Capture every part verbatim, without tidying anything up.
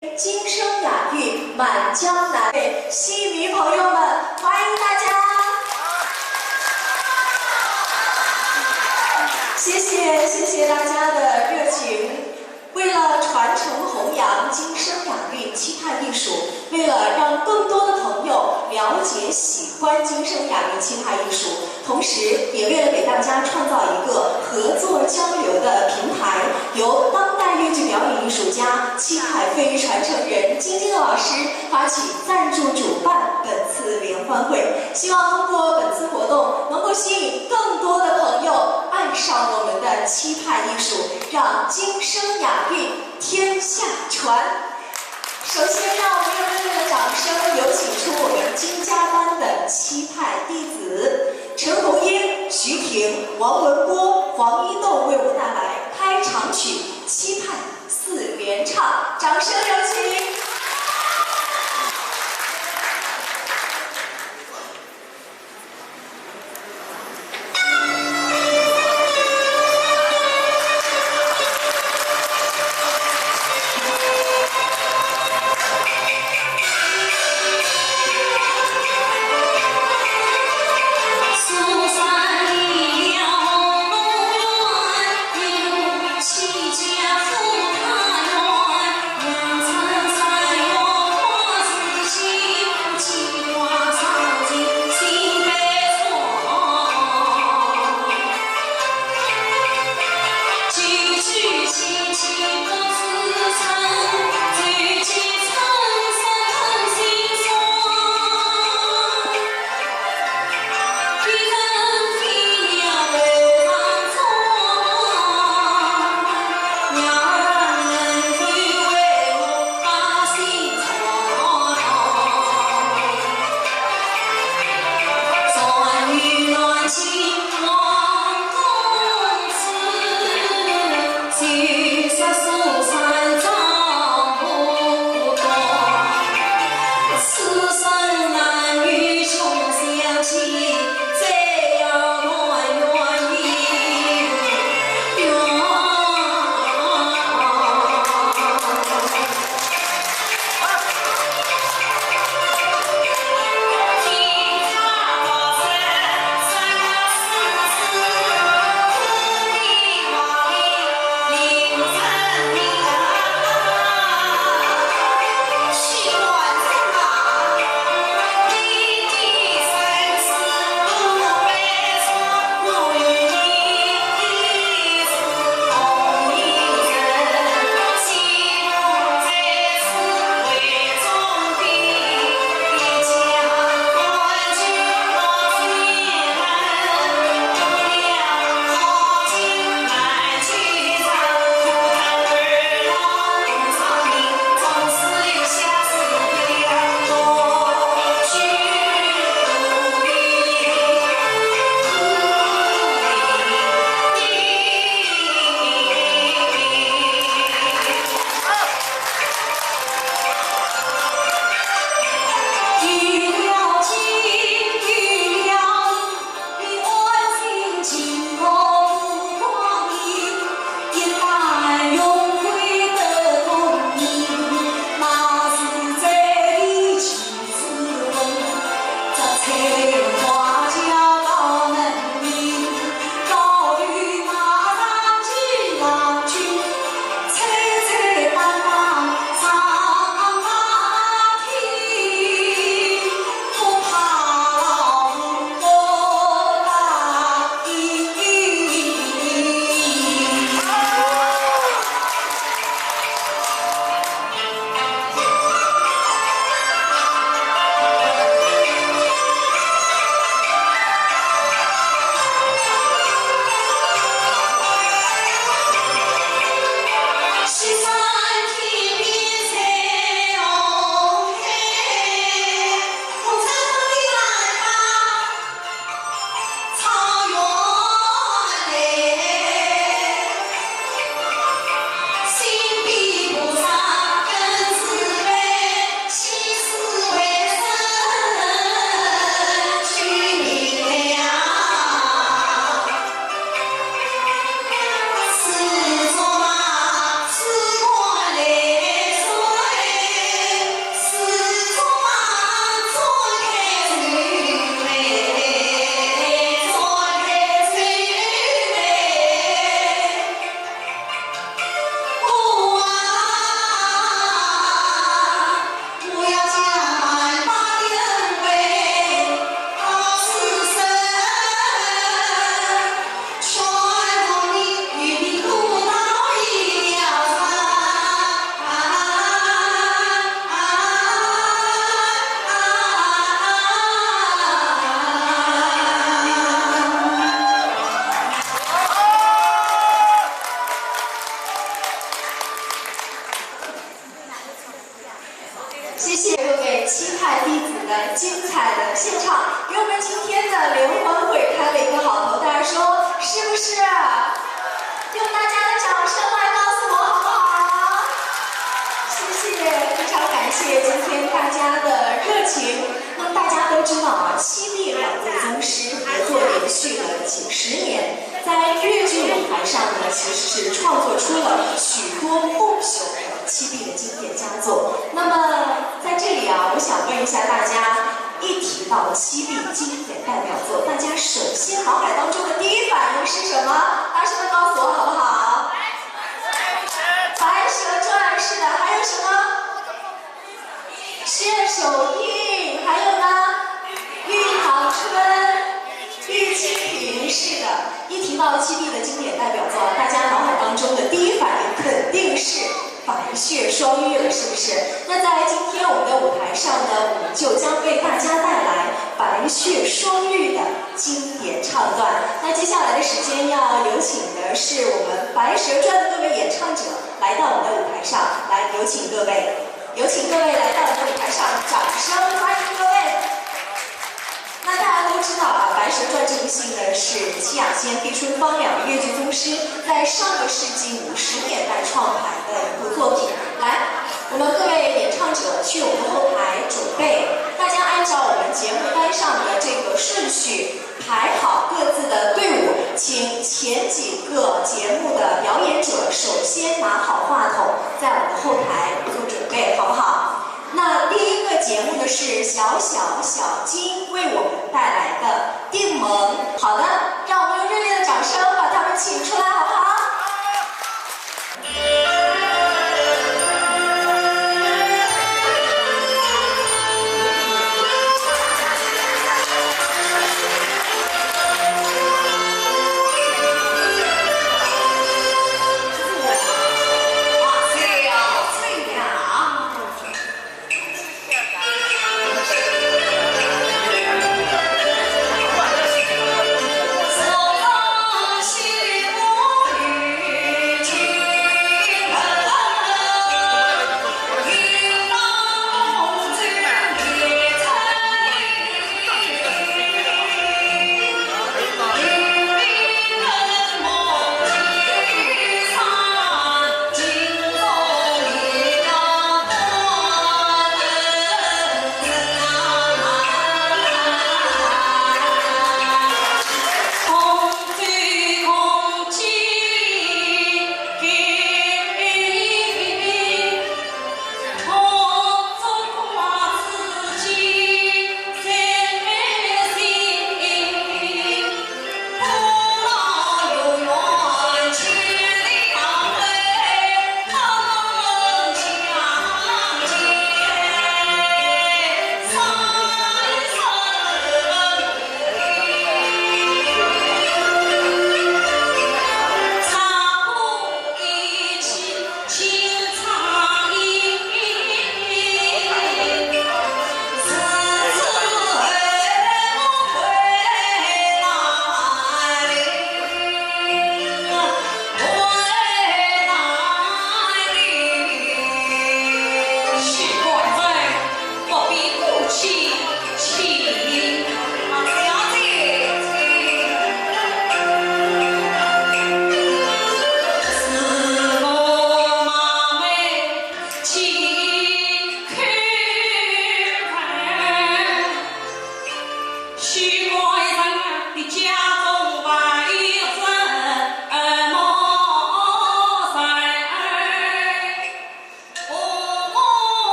京声雅韵满江南北，戏迷朋友们，欢迎大家！谢谢，谢谢大家的热情。为了传承弘扬京声雅韵、期盼艺术，为了让更多的朋友了解、喜欢京声雅韵、期盼艺术，同时也为了给大家创造一个合作交流的平台，由当代越剧表演艺术家戚派飞传承人金金老师发起赞助主办本次联欢会，希望通过本次活动能够吸引更多的朋友爱上我们的期盼艺术，让京声雅韵天下传。首先，让我们用热烈的掌声有请出我们金家班的期盼弟子陈红英、徐婷、王文波、黄一豆为我们带来开场曲《期盼》四连唱，掌声有请。谢谢各位期盼弟子们精彩的献唱，给我们今天的联欢会开了一个好头，大家说是不是？用大家的掌声来告诉我好不好？谢谢，非常感谢今天大家的热情。那么大家都知道啊，七臂两位宗师合作连续了几十年，在越剧舞台上呢，其实是创作出了许多不朽的七臂的经典佳作。那么在这里啊，我想问一下大家，一提到七臂经典代表作，大家首先脑海当中的第一反应是什么？大声的告诉我好不好？《白蛇传》，是的，还有什么？《血手印》，还有呢？《玉堂春》、《玉蜻蜓》，是的。一提到七臂的经典代表作，大家脑海当中的第一反应肯定是《白雪双玉》了，是不是？那在今天我们的舞台上呢，我们就将为大家带来《白雪双玉》的经典唱段。那接下来的时间要有请的是我们《白蛇传》的各位演唱者来到我们的舞台上，来，有请各位。 有请各位来到舞台上，掌声欢迎各位。那大家都知道啊，《白蛇传》这部戏呢是七雅仙、毕春芳两位越剧宗师在上个世纪五十年代创排的一部作品。来，我们各位演唱者去我们的后台准备，大家按照我们节目单上的这个顺序 排好各自的队伍，请前几个节目的表演者首先拿好话筒，在我们的后台做准备，好不好？那第一个节目呢是小小小金为我们带来的《定盟》。好的，让我们用热烈的掌声把他们请出来，好不好？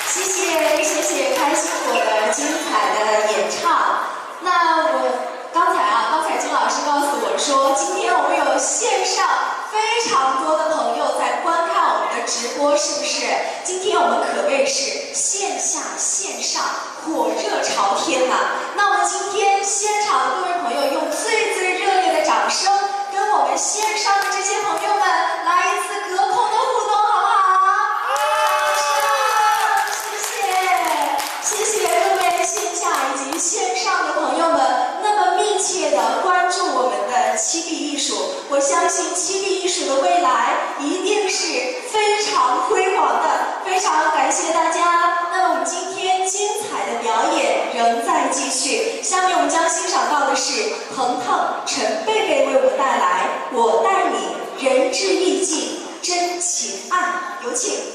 谢谢，谢谢开心果的精彩的演唱。那我刚才啊，刚才金老师告诉我说，今天我们有线上非常多的朋友在观看我们的直播，是不是？今天我们可谓是线下线上火热朝天呐。那我们今天现场的各位朋友，用最最热烈的掌声，跟我们线上的这些朋友们来一次隔空的互动，好不好？谢谢，谢谢各位线下以及线上的朋友们那么密切的关注我们的七B艺术。我相信七B艺术的未来一定是非常辉煌的。非常感谢大家。那么我们今天精彩的表演仍在继续，下面我们将欣赏到的是 彭腾、陈贝贝为我们带来《我待你》，人至意境真情爱，有请。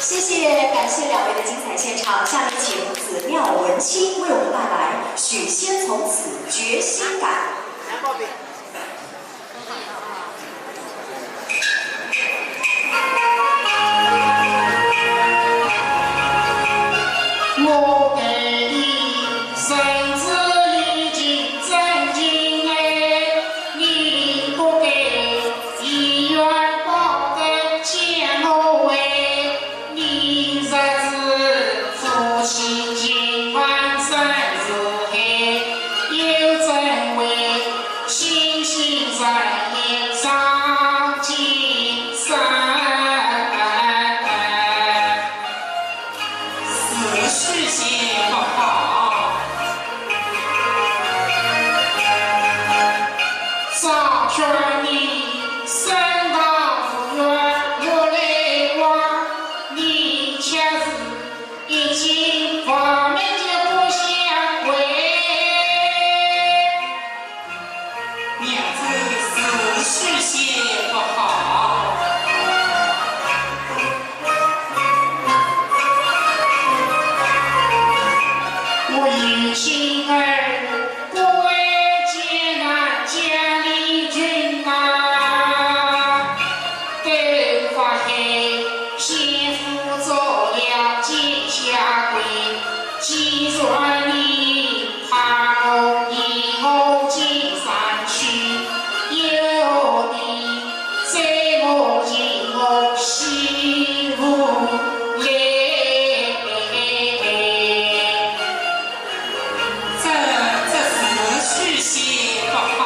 谢谢，感谢两位的精彩献唱。下面请子廖文清为我们带来《许仙从此决心改》。是许仙不好。娘子，是许仙不好。这，这是许仙不好。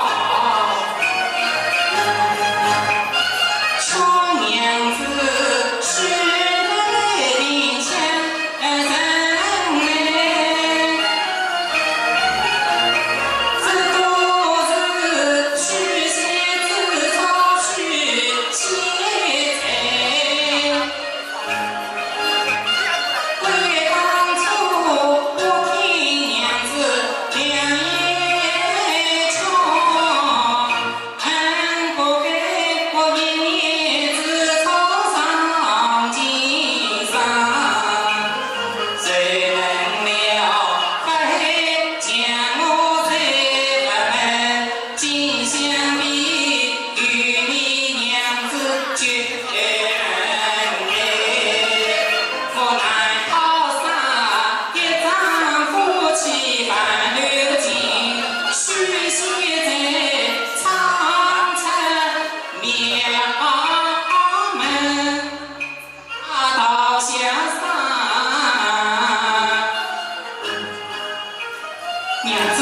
娘子，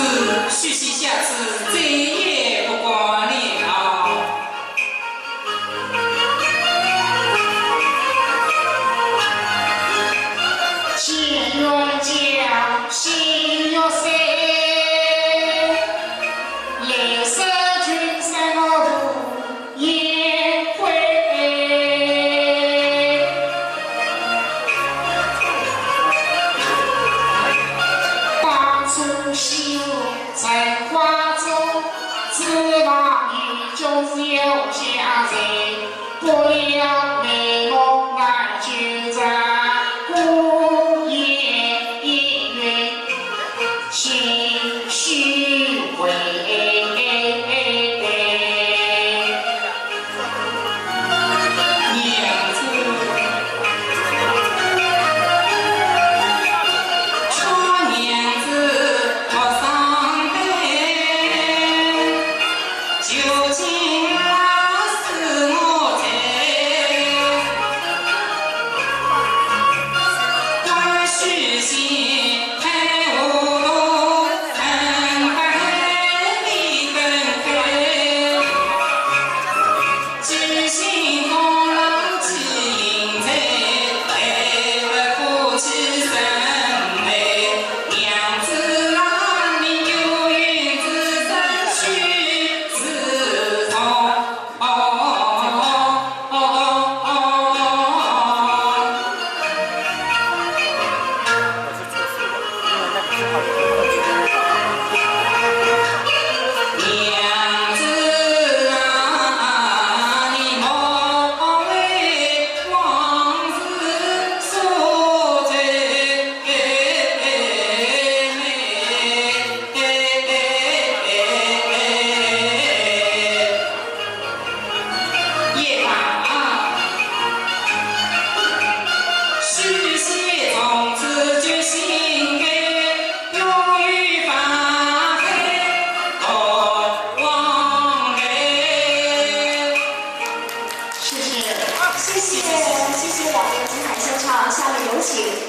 许仙下次再也不敢了。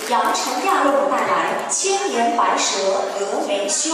杨晨亚乐舞带来《千年白蛇峨眉兄》。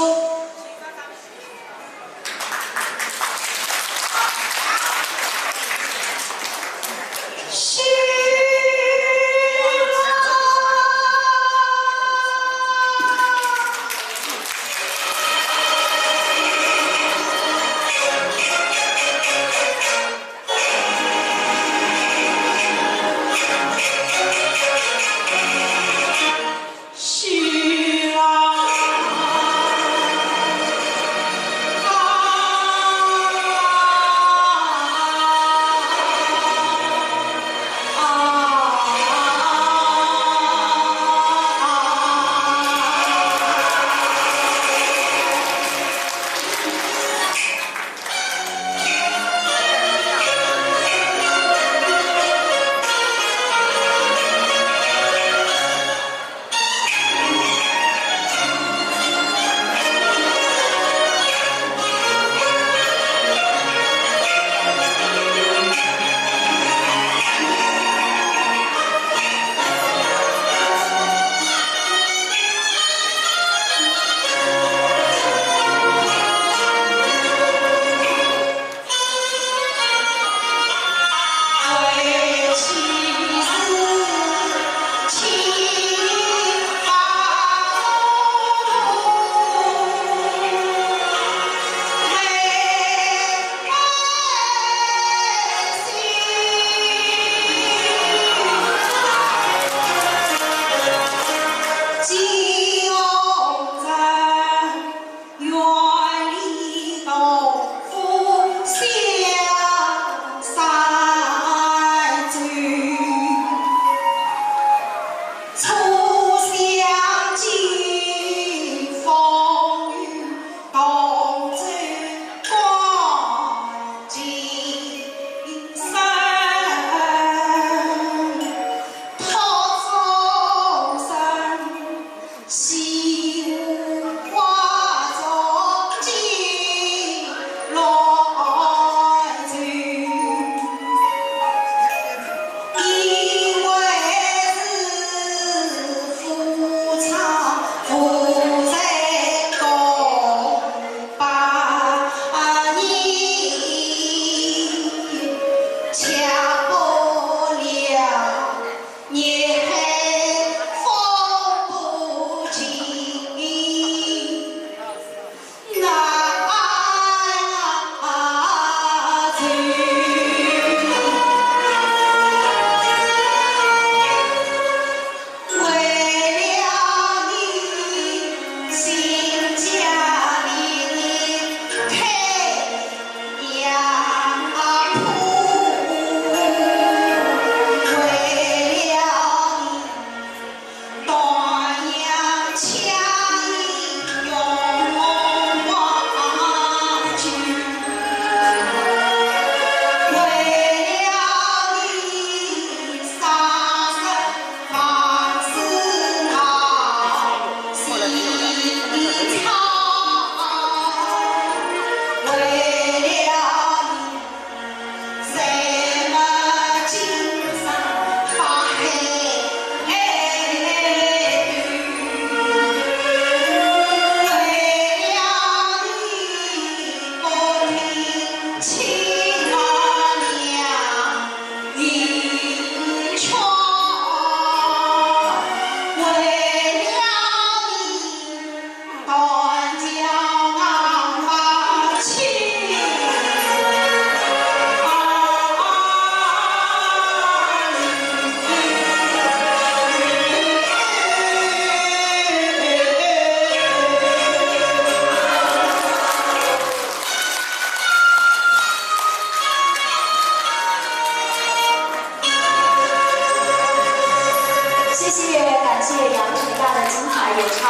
谢谢，感谢杨晨亚的精彩演唱。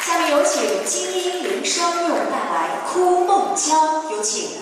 下面有请金鹰林双乐舞带来《哭梦娇》，有请。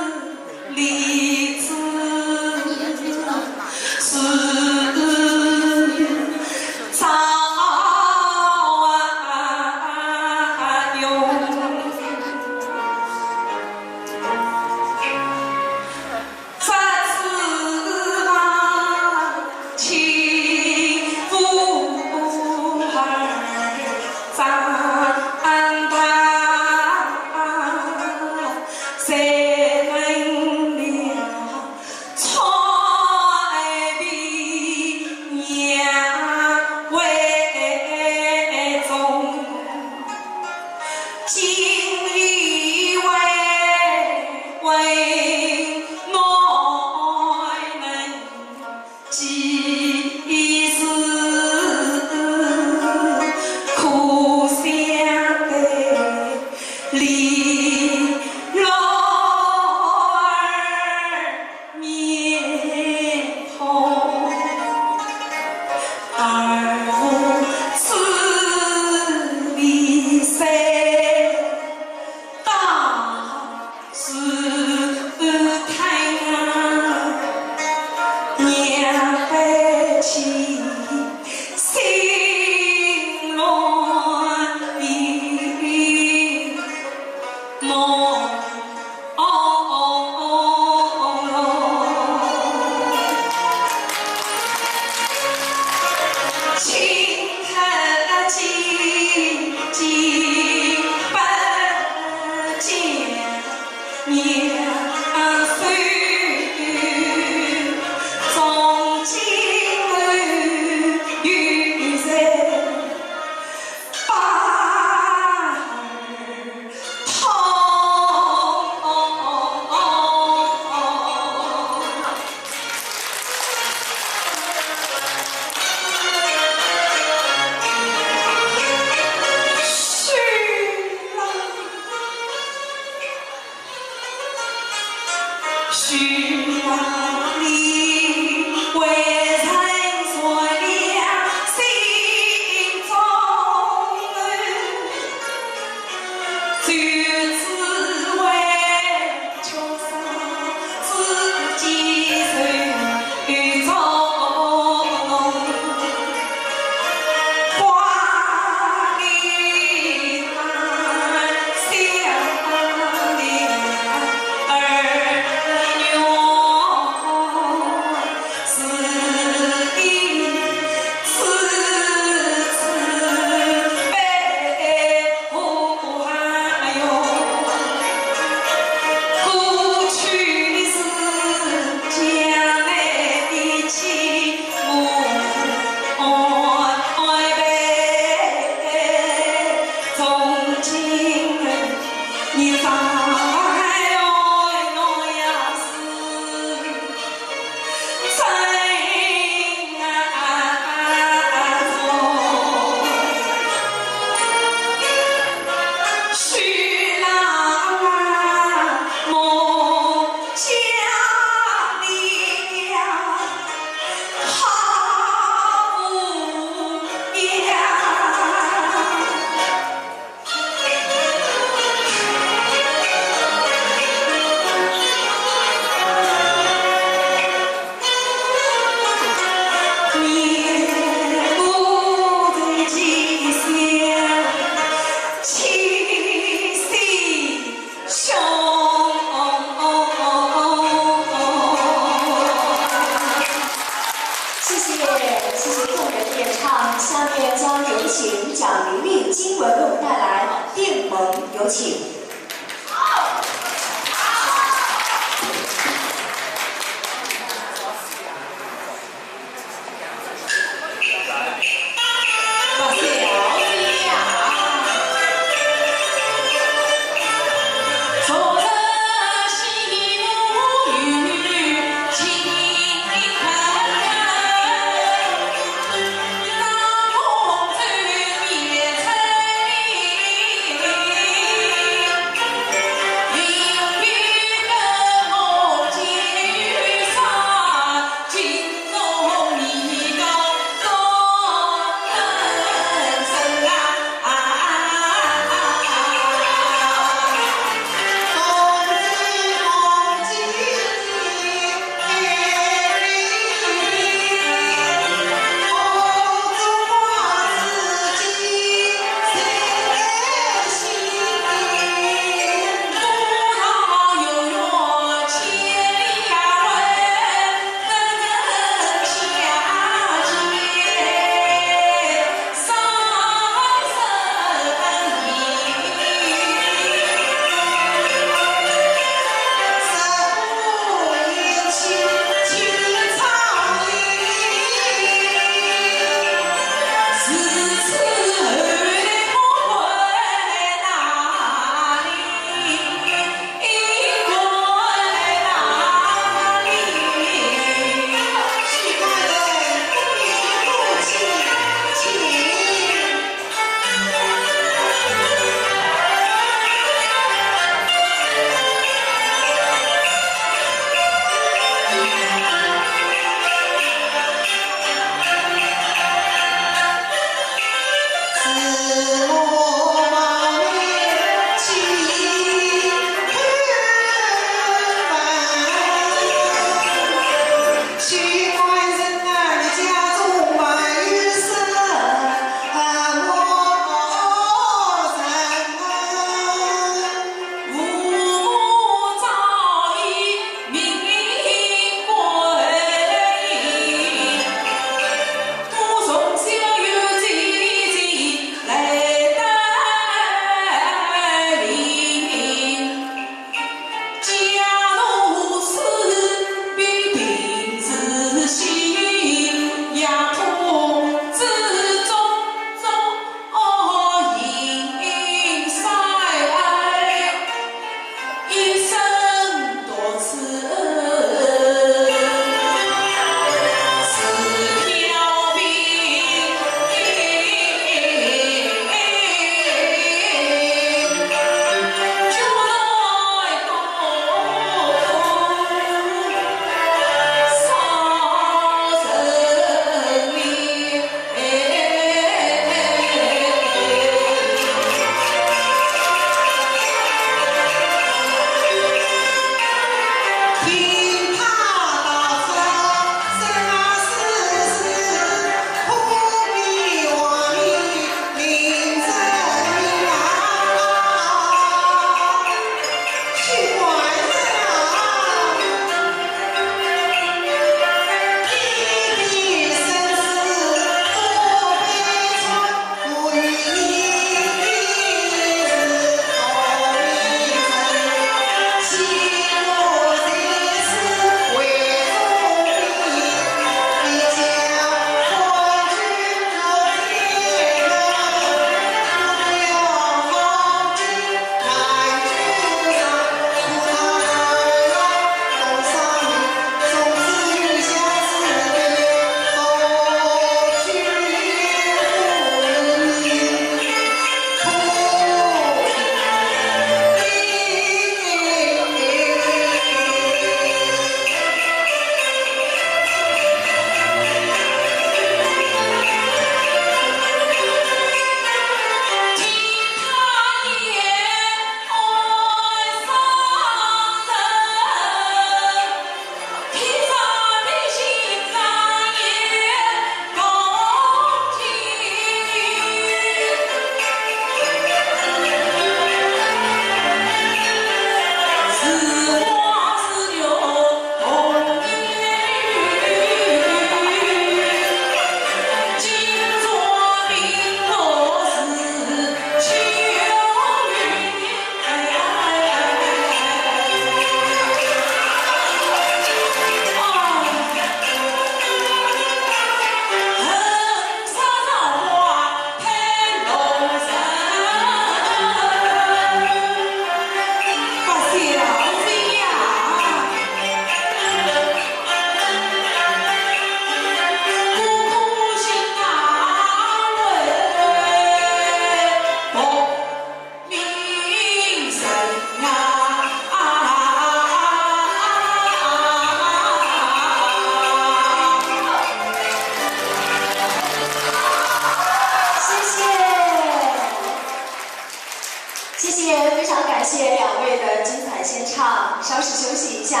唱，稍事休息一下。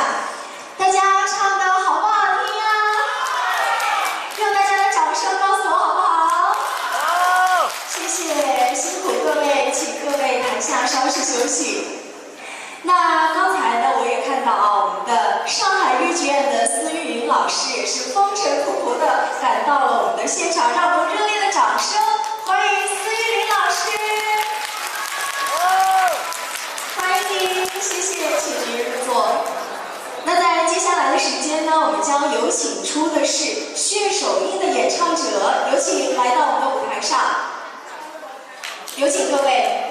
大家唱的好不好听呀？用大家的掌声告诉我好不好？好。谢谢，辛苦各位，请各位台下稍事休息。那刚才呢，我也看到啊，我们的上海越剧院的司玉林老师也是风尘仆仆的赶到了我们的现场，让我们热烈的掌声欢迎司玉林老师。欢迎，谢谢，请您入座。那在接下来的时间呢，我们将有请出的是血手印的演唱者，有请来到我们的舞台上。有请各位。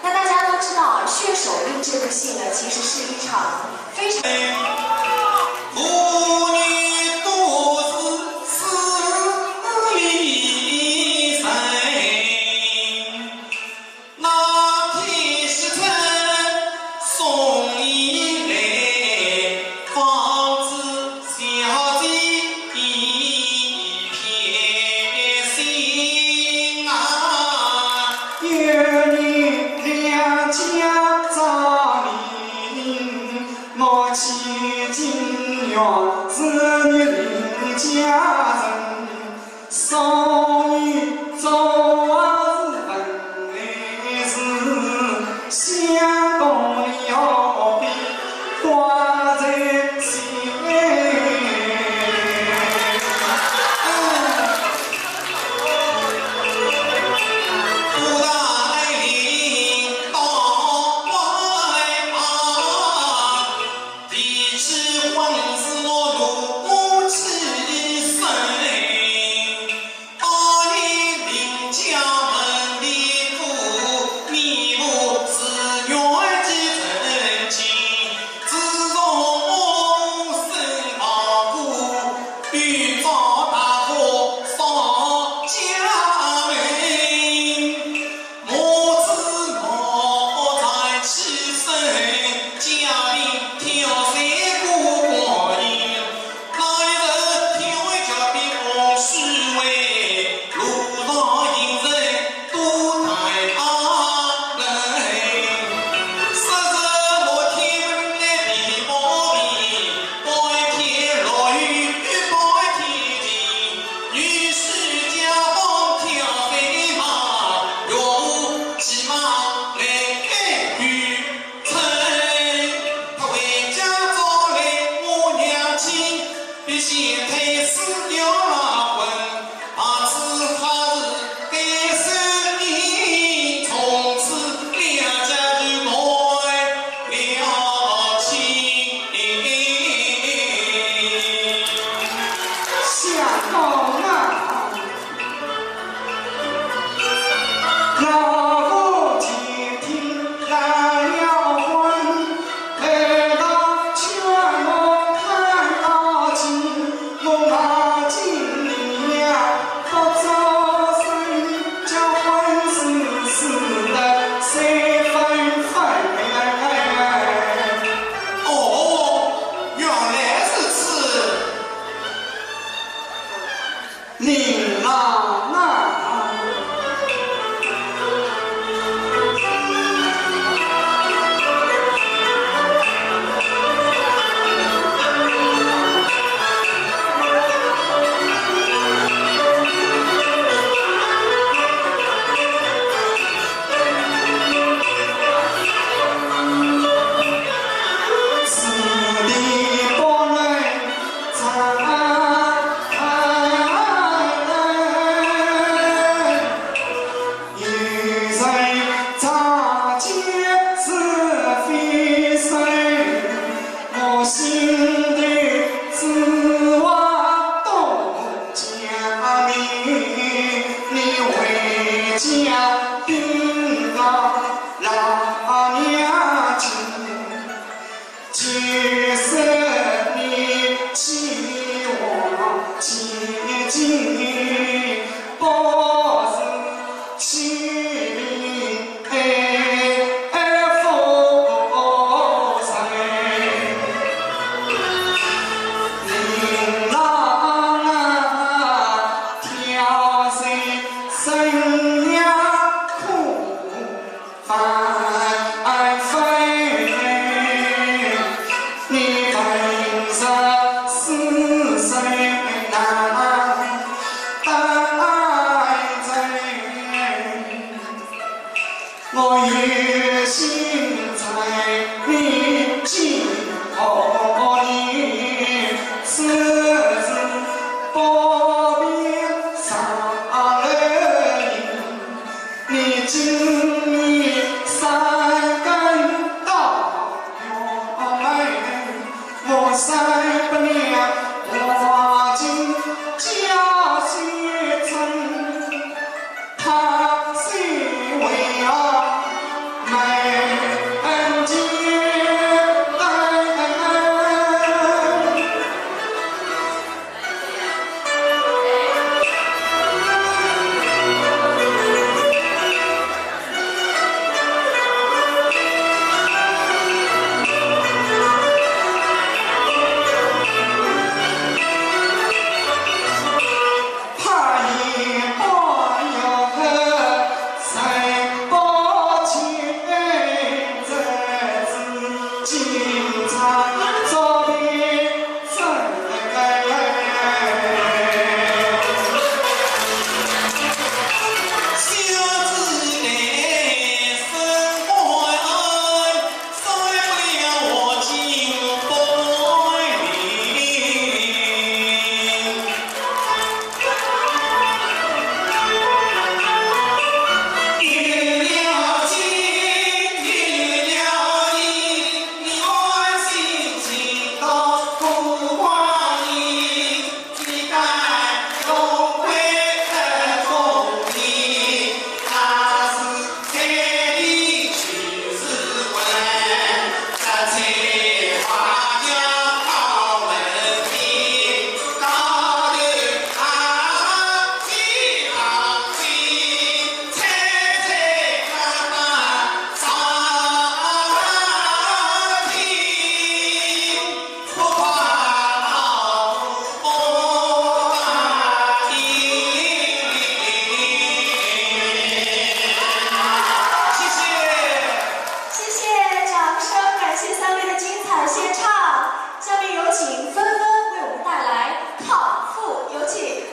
那大家都知道啊，《血手印》这部戏呢，其实是一场非常谢谢掌声，感谢三位的精彩献唱。下面有请芬芬为我们带来《康复》，有请。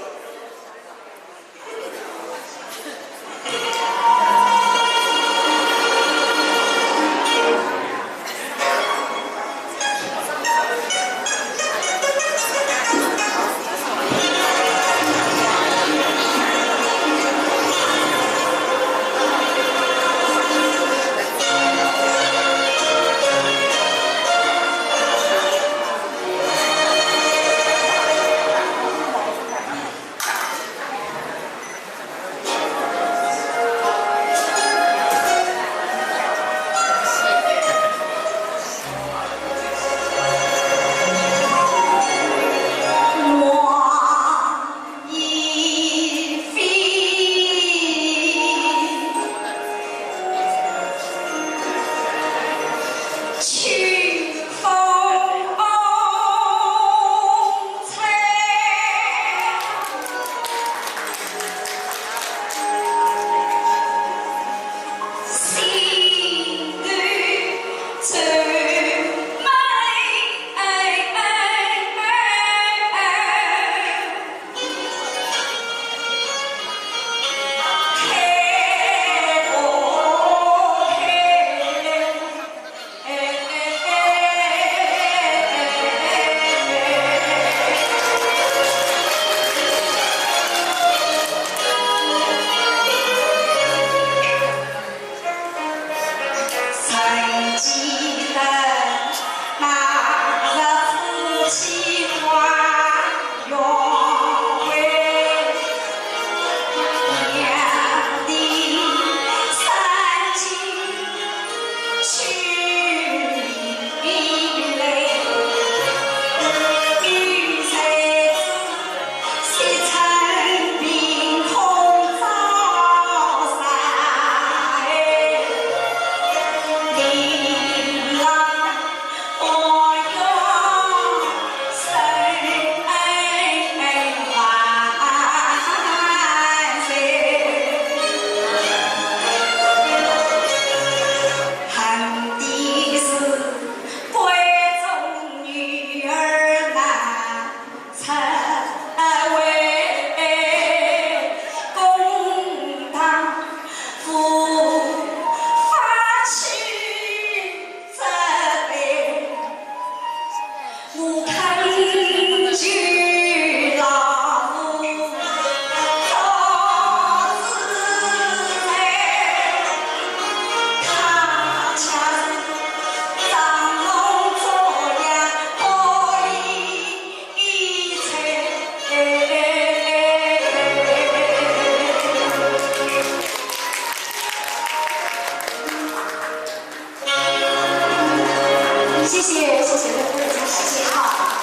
谢谢，谢谢各位嘉宾。好，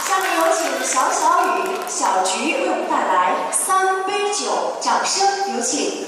下面有请小小雨、小菊为我们带来《三杯酒》，掌声有请。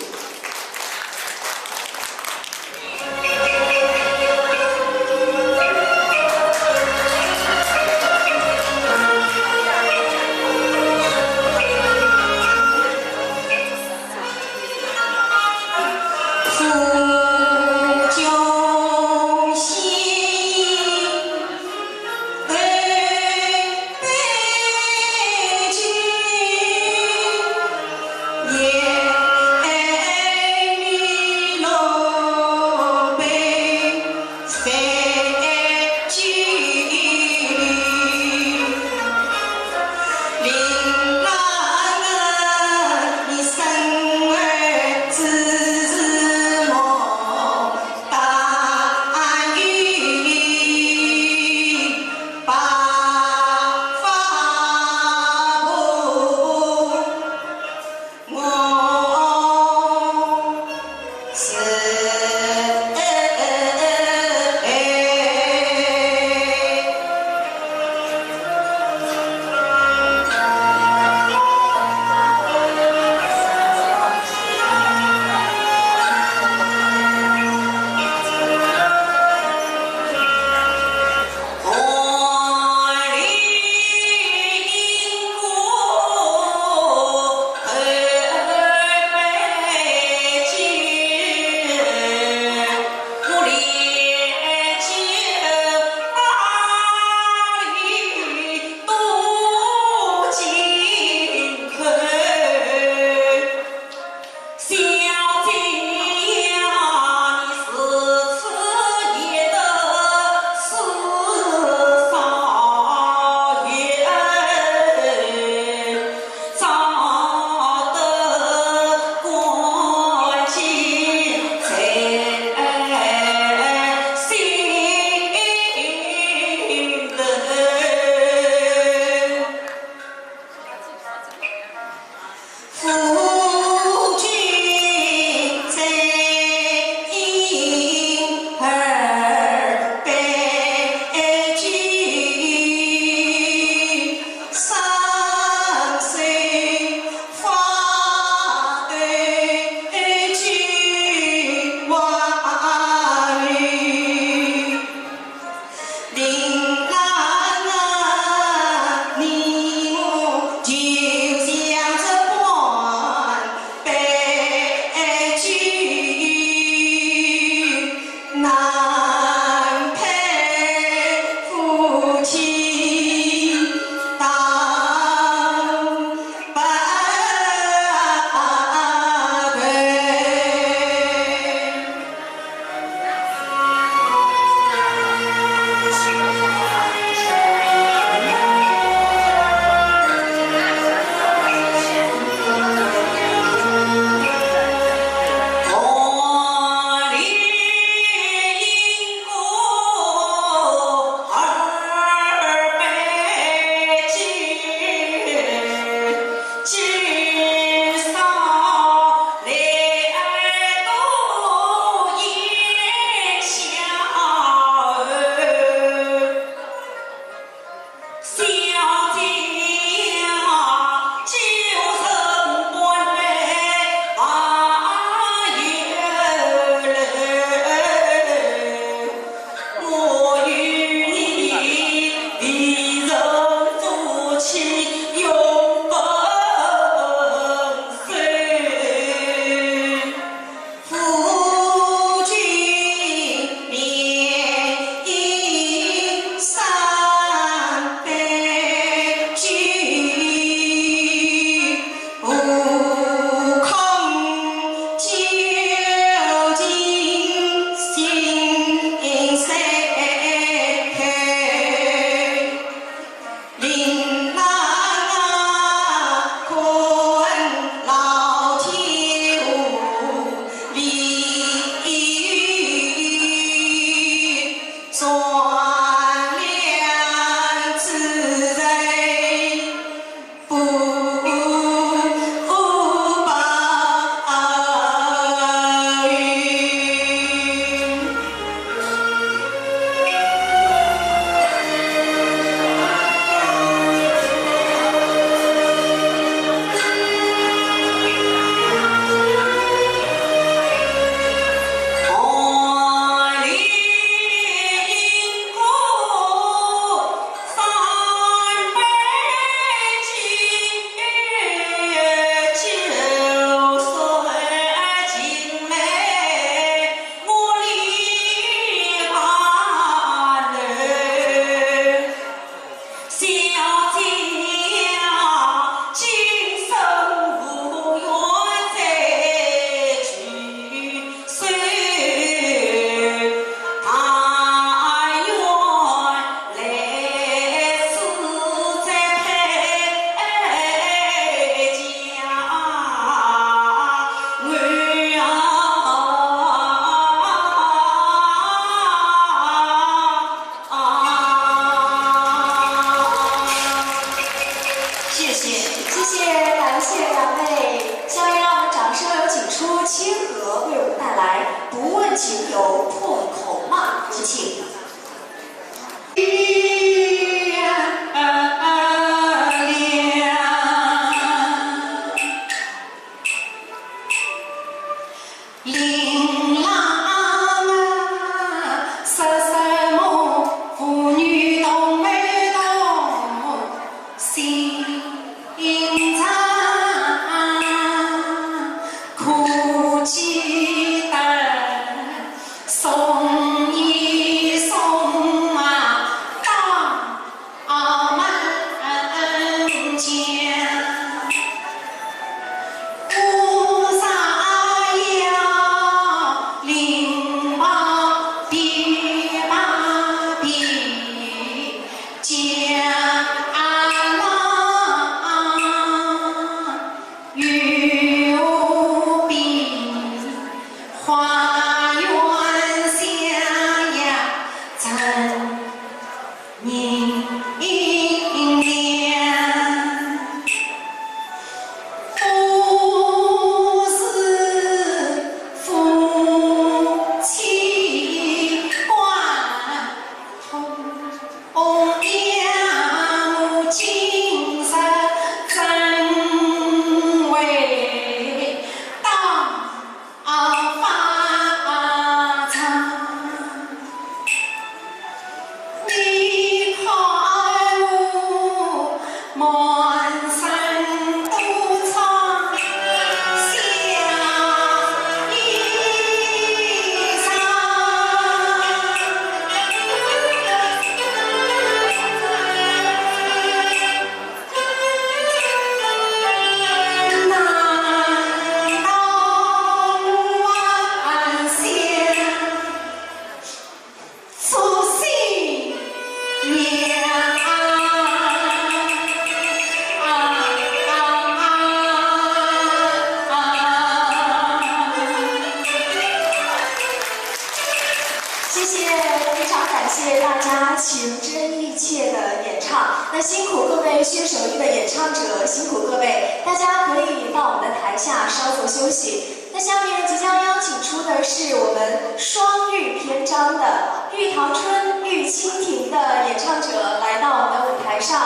谢谢，非常感谢大家情真意切的演唱。那辛苦各位薛守义的演唱者，辛苦各位，大家可以到我们的台下稍作休息。那下面即将邀请出的是我们双玉篇章的玉堂春、玉蜻蜓的演唱者来到我们的舞台上，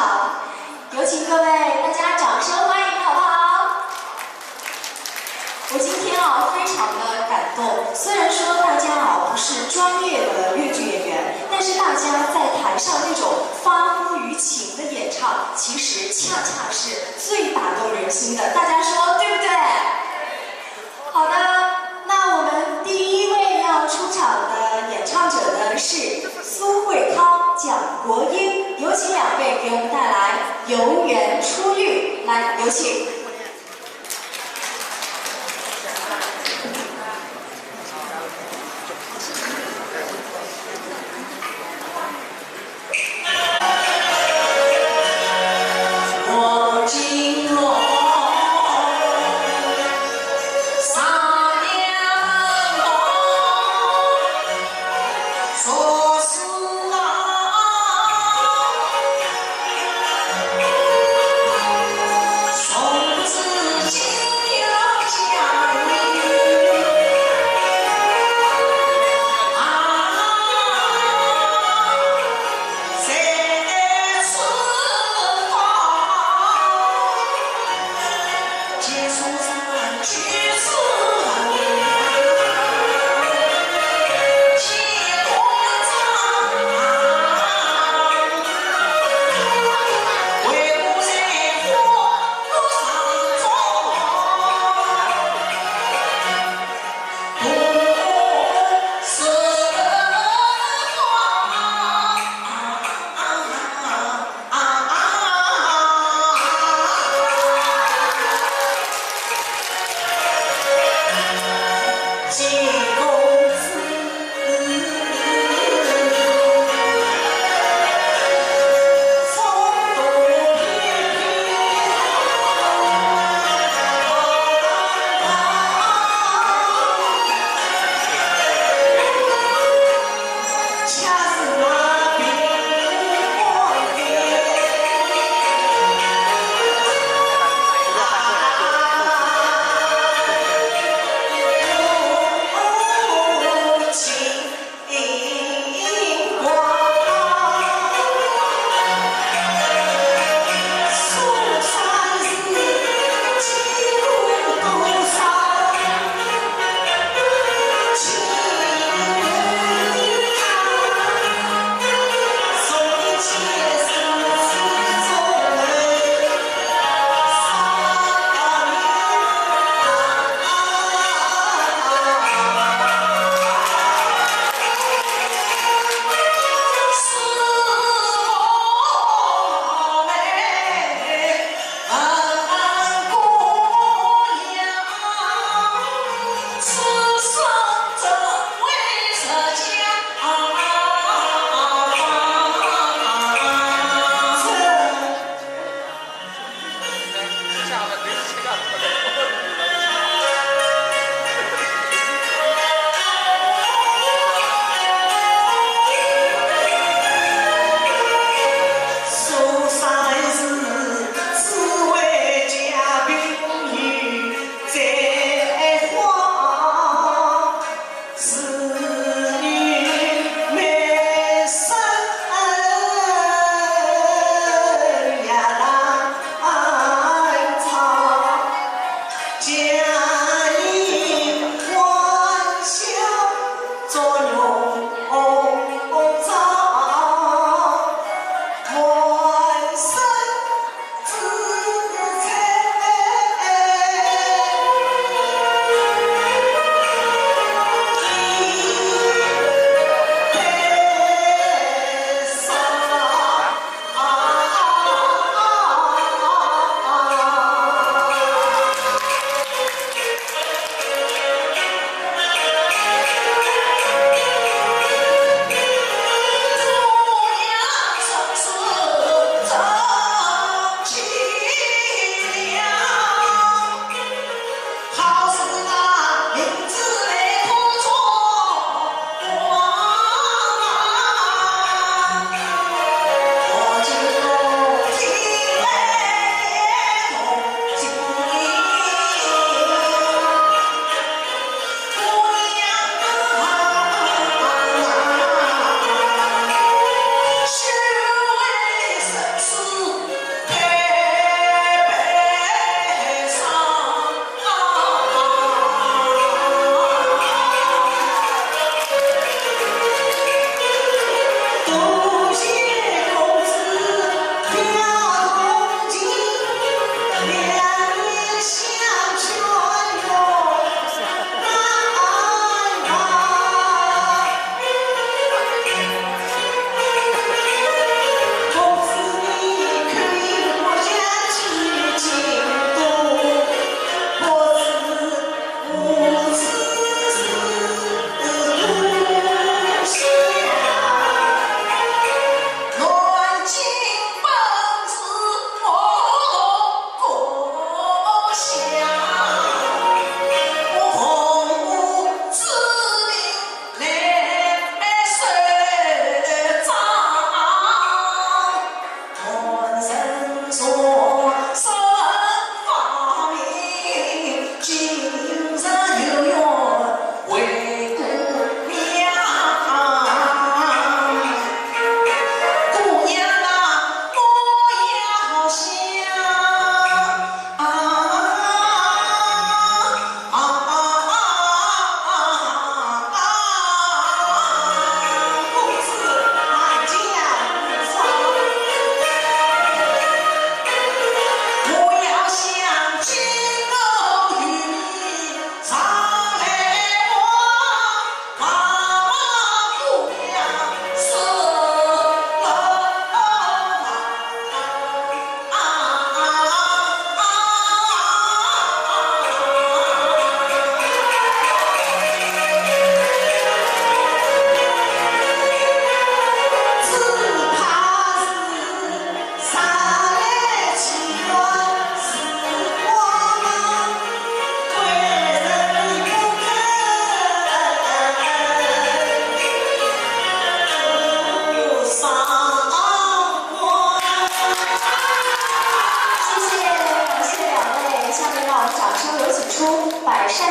有请各位，大家掌声欢迎，好不好？我今天啊，非常的感动。虽然说大家啊不是专业的越剧演员，但是大家在台上那种发乎于情的演唱，其实恰恰是最打动人心的。大家说对不对？好的，那我们第一位要出场的演唱者呢是苏慧康、蒋国英，有请两位给我们带来《游园初遇》，来，有请。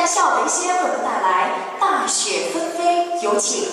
夏文仙为我们带来《大雪纷飞》，有请。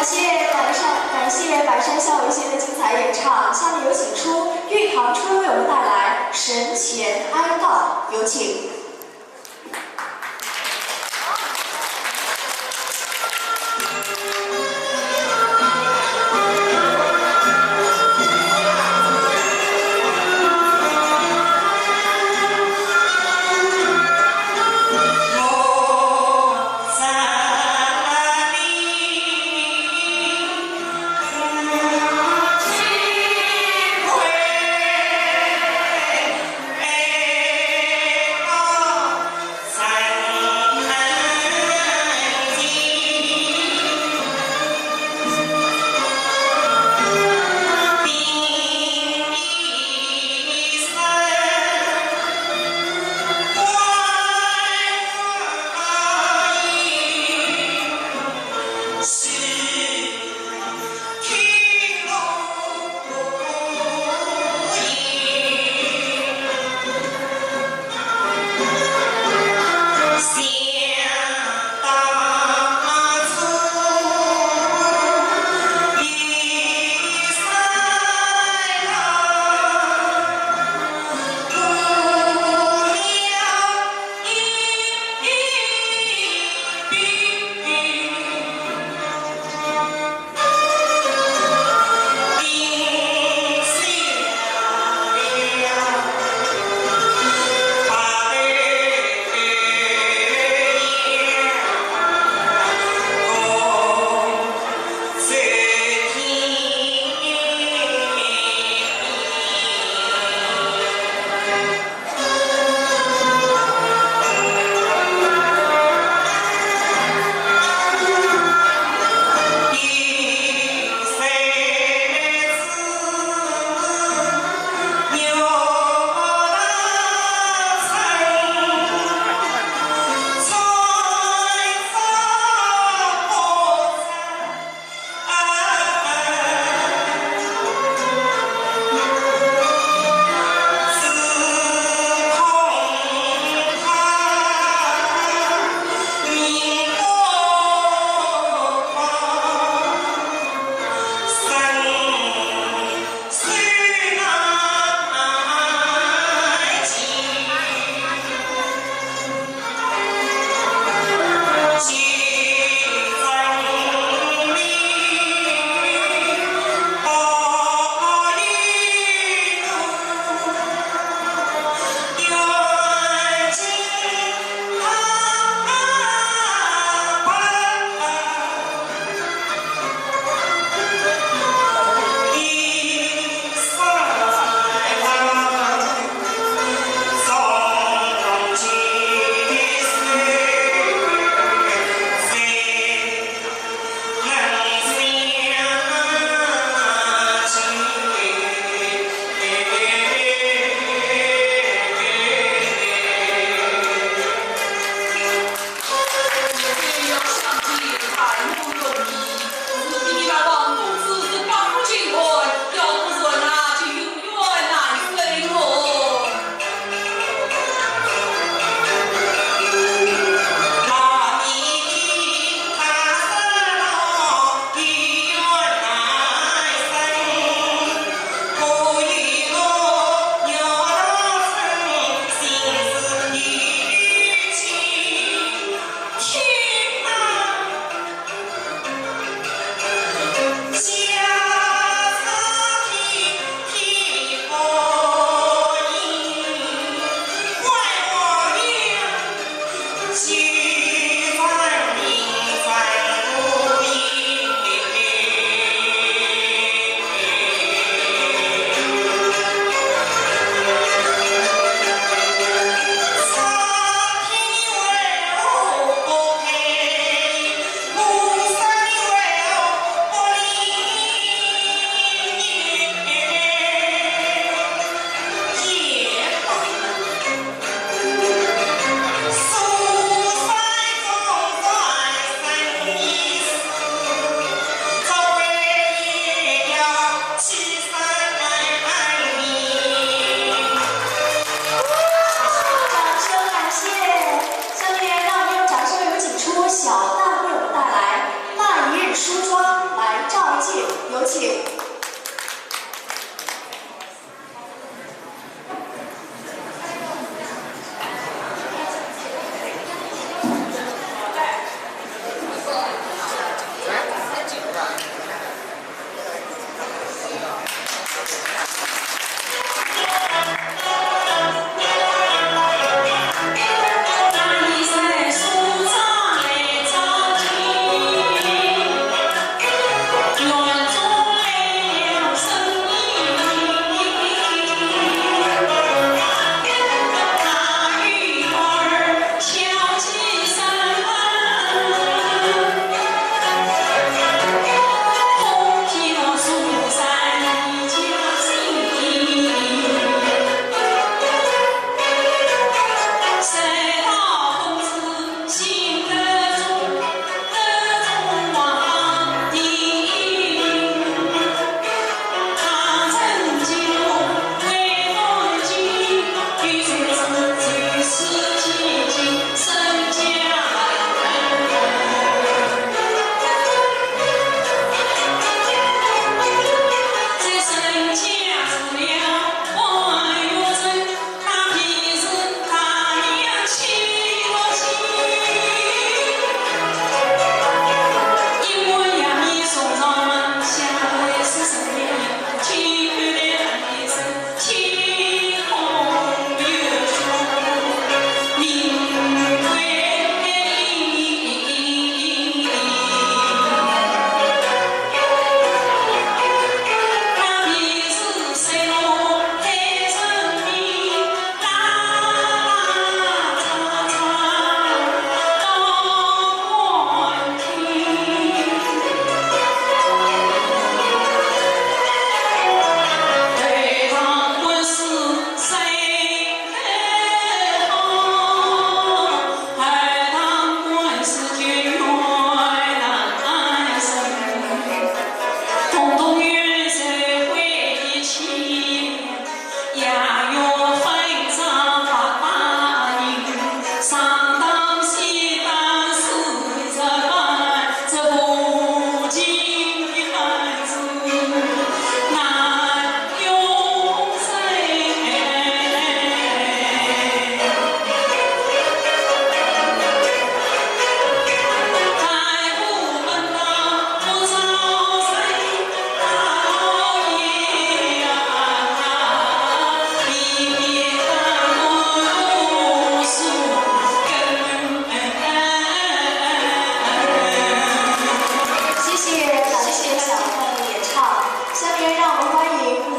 感谢百山，感谢百山夏文仙的精彩演唱。下面有请出玉堂春为我们带来《神前哀悼》，有请。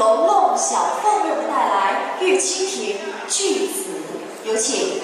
由孟小凤为我们带来《玉蜻蜓·巨子》，有请。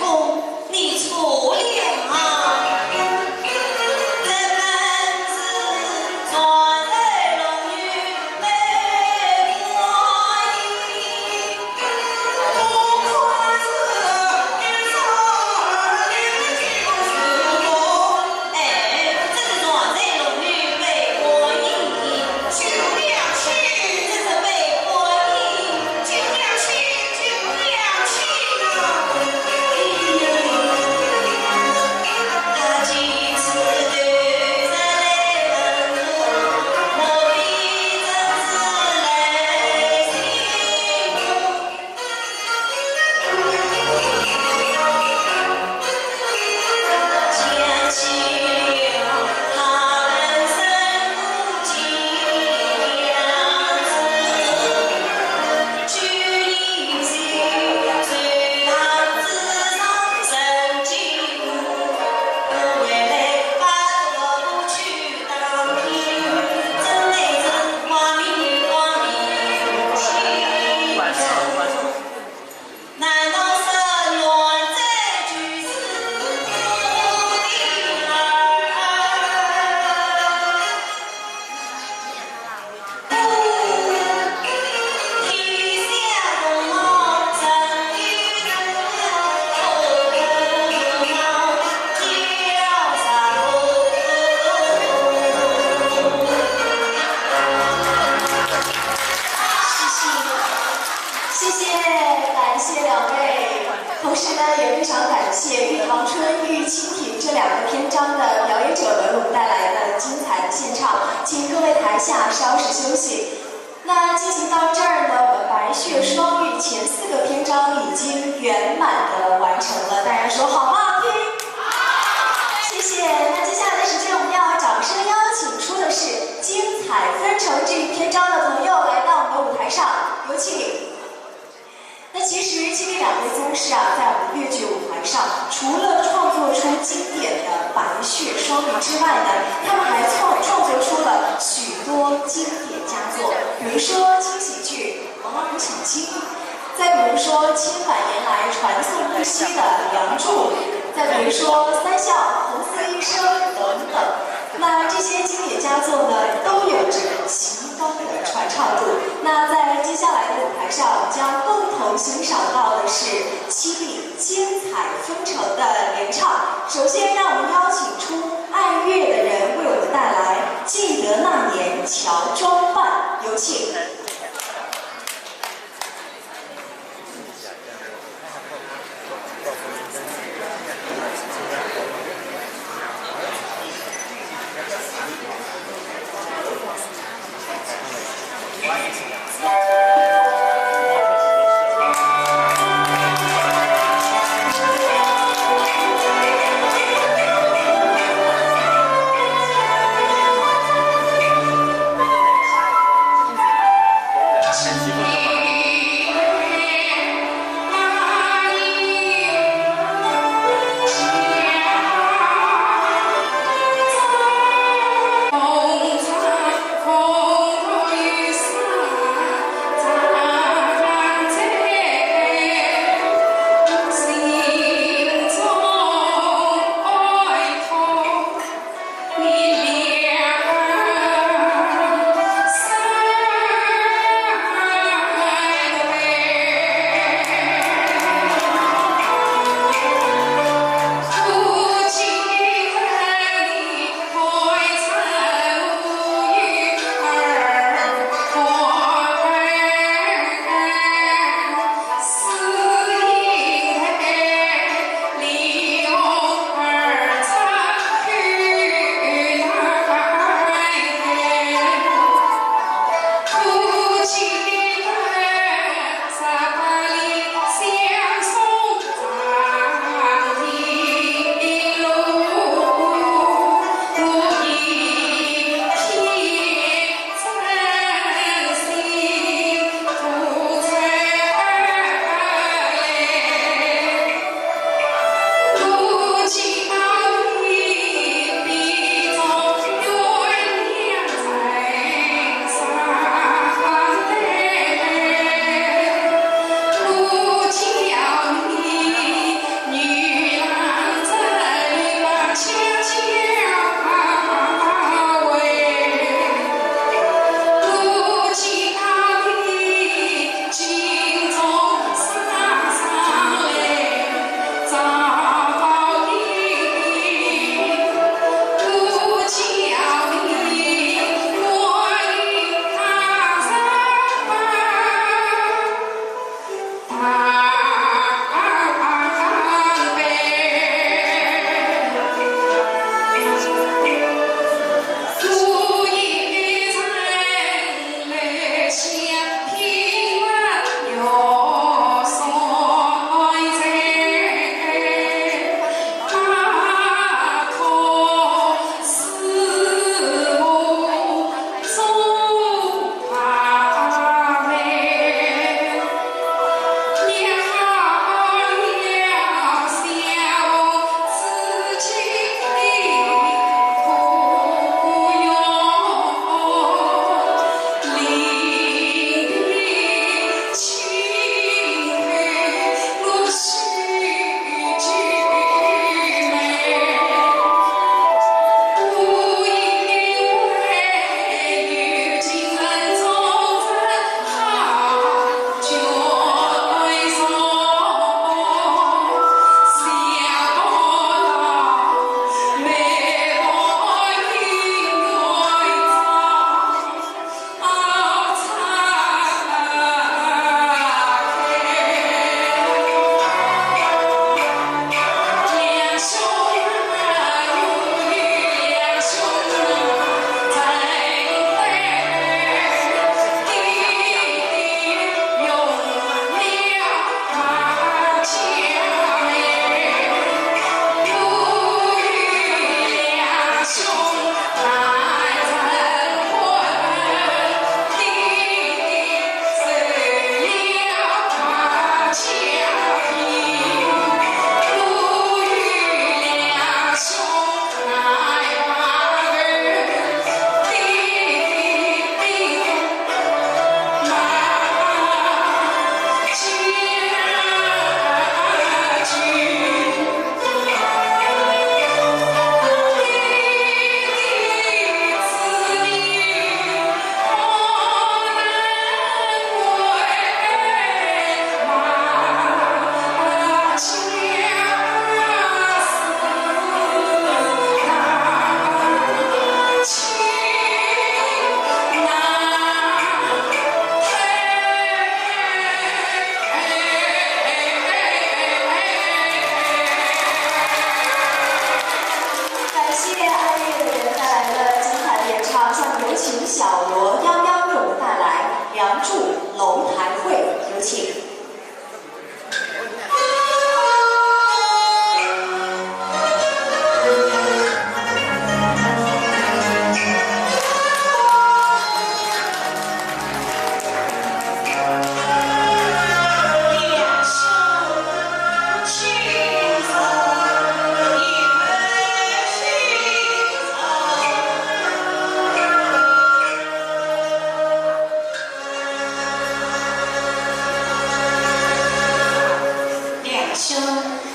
公，你错了啊！这本是传在龙女梅花印。哎，这是传在龙女梅花印。这是梅花印。 谢谢，谢谢，感谢两位。同时呢，也非常感谢《玉堂春》《玉蜻蜓》这两个篇章的表演者为我们带来的精彩的献唱，请各位台下稍事休息。那进行到这儿呢，我们《白雪双玉》前四个篇章已经圆满的完成了，大家说好不好听？谢谢。那接下来的时间，我们要掌声邀请出的是《精彩纷呈》这一篇章的朋友来到我们的舞台上，有请。那其实这两位宗师啊，在我们越剧舞台上，除了创作出经典的《白雪双玉》之外呢，他们还创创作出了许多经典佳作，比如说轻喜剧《王府请亲》，再比如说千百年来传颂不息的《梁祝》，再比如说《三笑》《红丝一生》等等。那这些经典佳作呢，都有着极高的传唱度。那在接下来的舞台上，我们将共同欣赏到的是七弟《精彩纷呈》的演唱。首先，让我们邀请出爱乐的人为我们带来《记得那年乔装扮》，有请。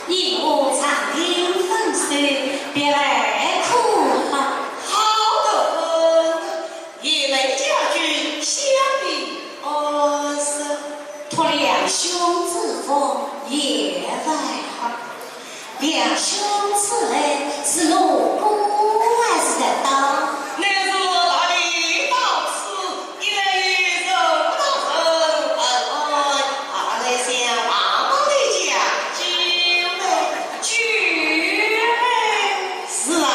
你我长亭分手，别来苦。好得很，雁门家居相比安适。托梁兄之福，雁门好。梁兄此来是路过还是得到？乃是特地到此，一来与人不道人问安，二来想望望你家久没？久没？是啊。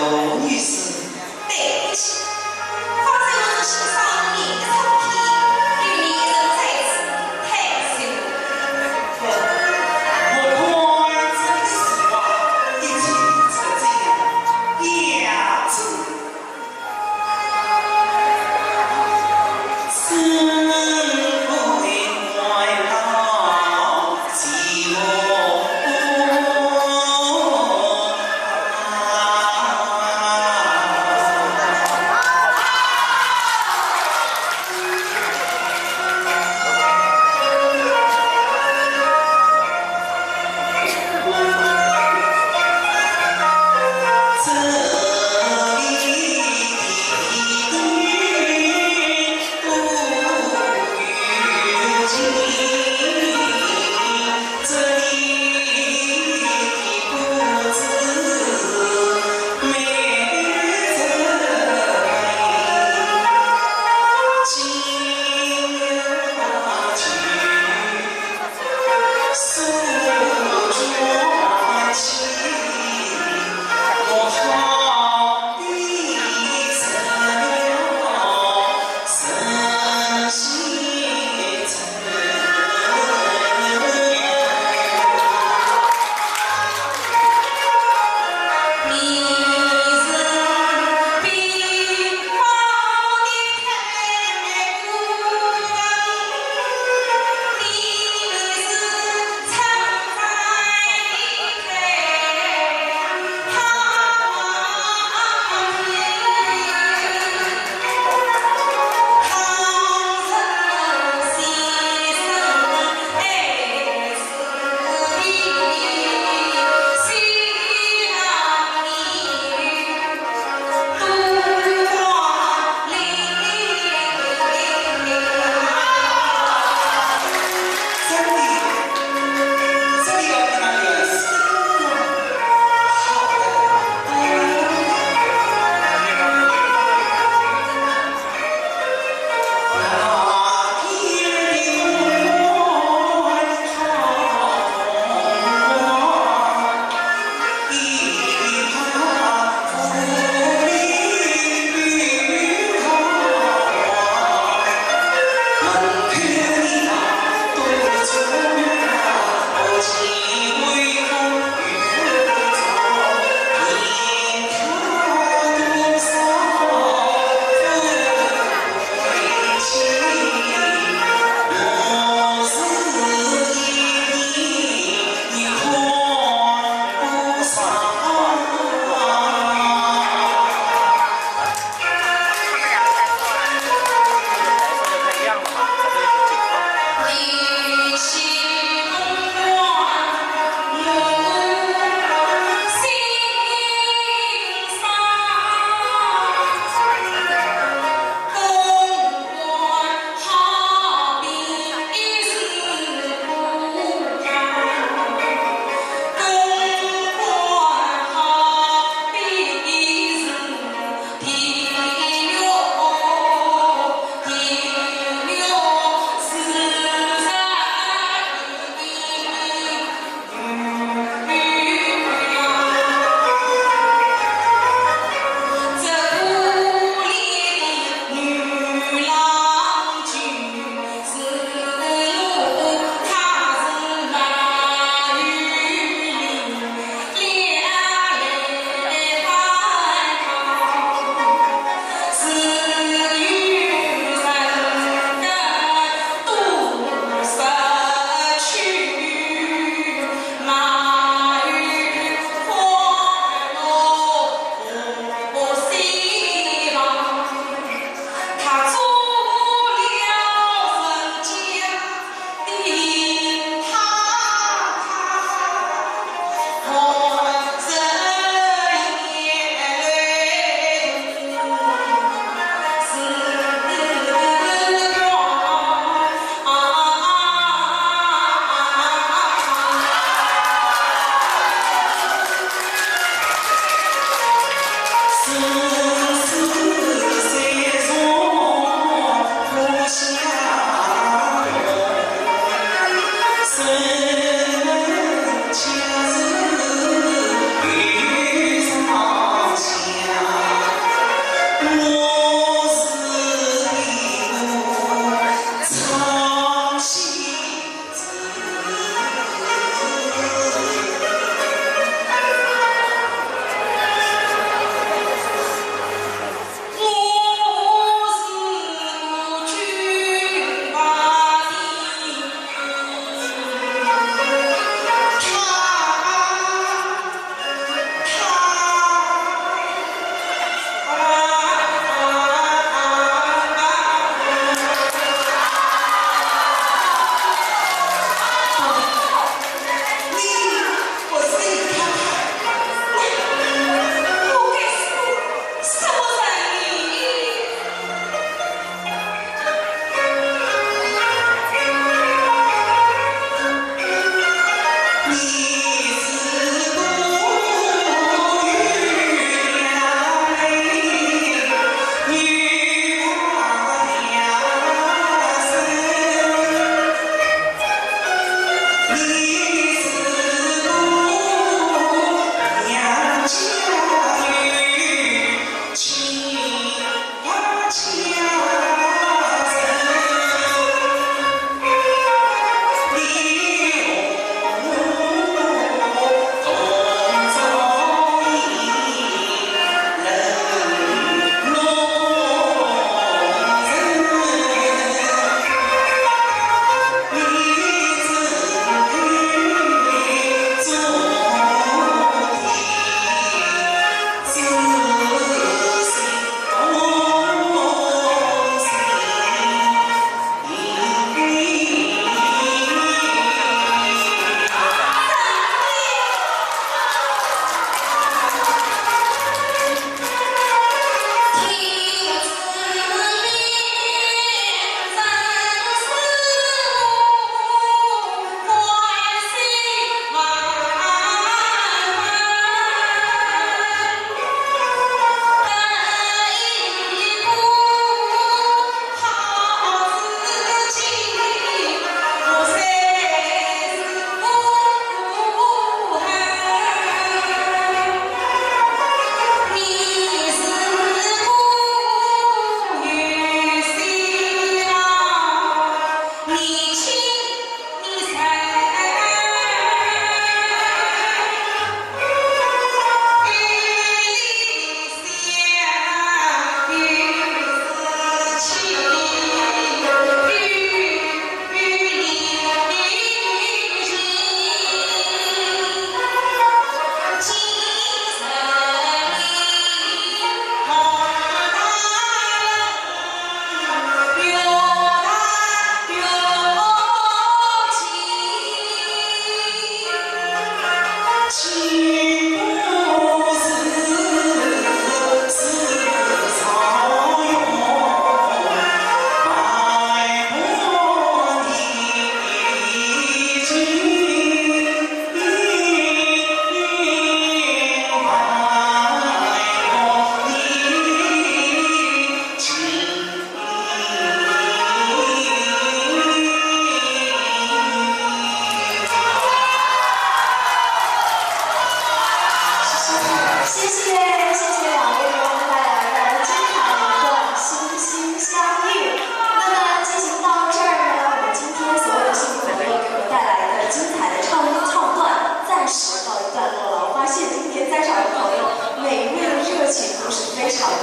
女士，对不起，方才我是欣赏您的唱片，对你一声再次太辛苦。我看这个时光已经是这样，也是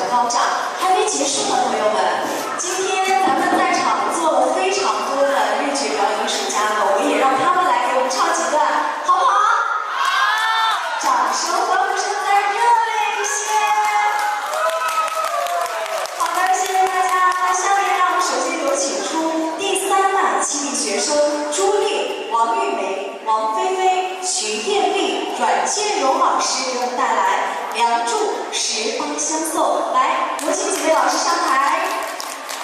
爆炸还没结束呢，朋友们。今天咱们在场坐了非常多的越剧表演艺术家们，我们也让他们来给我们唱几段，好不好？好。掌声、欢呼声再热烈一些。好的，谢谢大家。那下面让我们首先有请出第三代七名学生朱丽、王玉梅、 王菲菲、徐艳丽、阮建荣老师给我们带来《梁祝十八相送》。来，有请几位老师上台。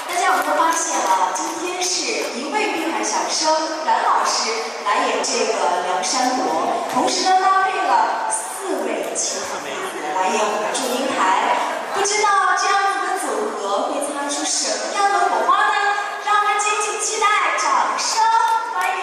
大家有没有发现啊？今天是一位滨海小生阮老师来演这个梁山伯，同时呢搭配了四位青年来演我们祝英台。不知道这样子的组合会擦出什么样的火花呢？让我们敬请期待，掌声欢迎。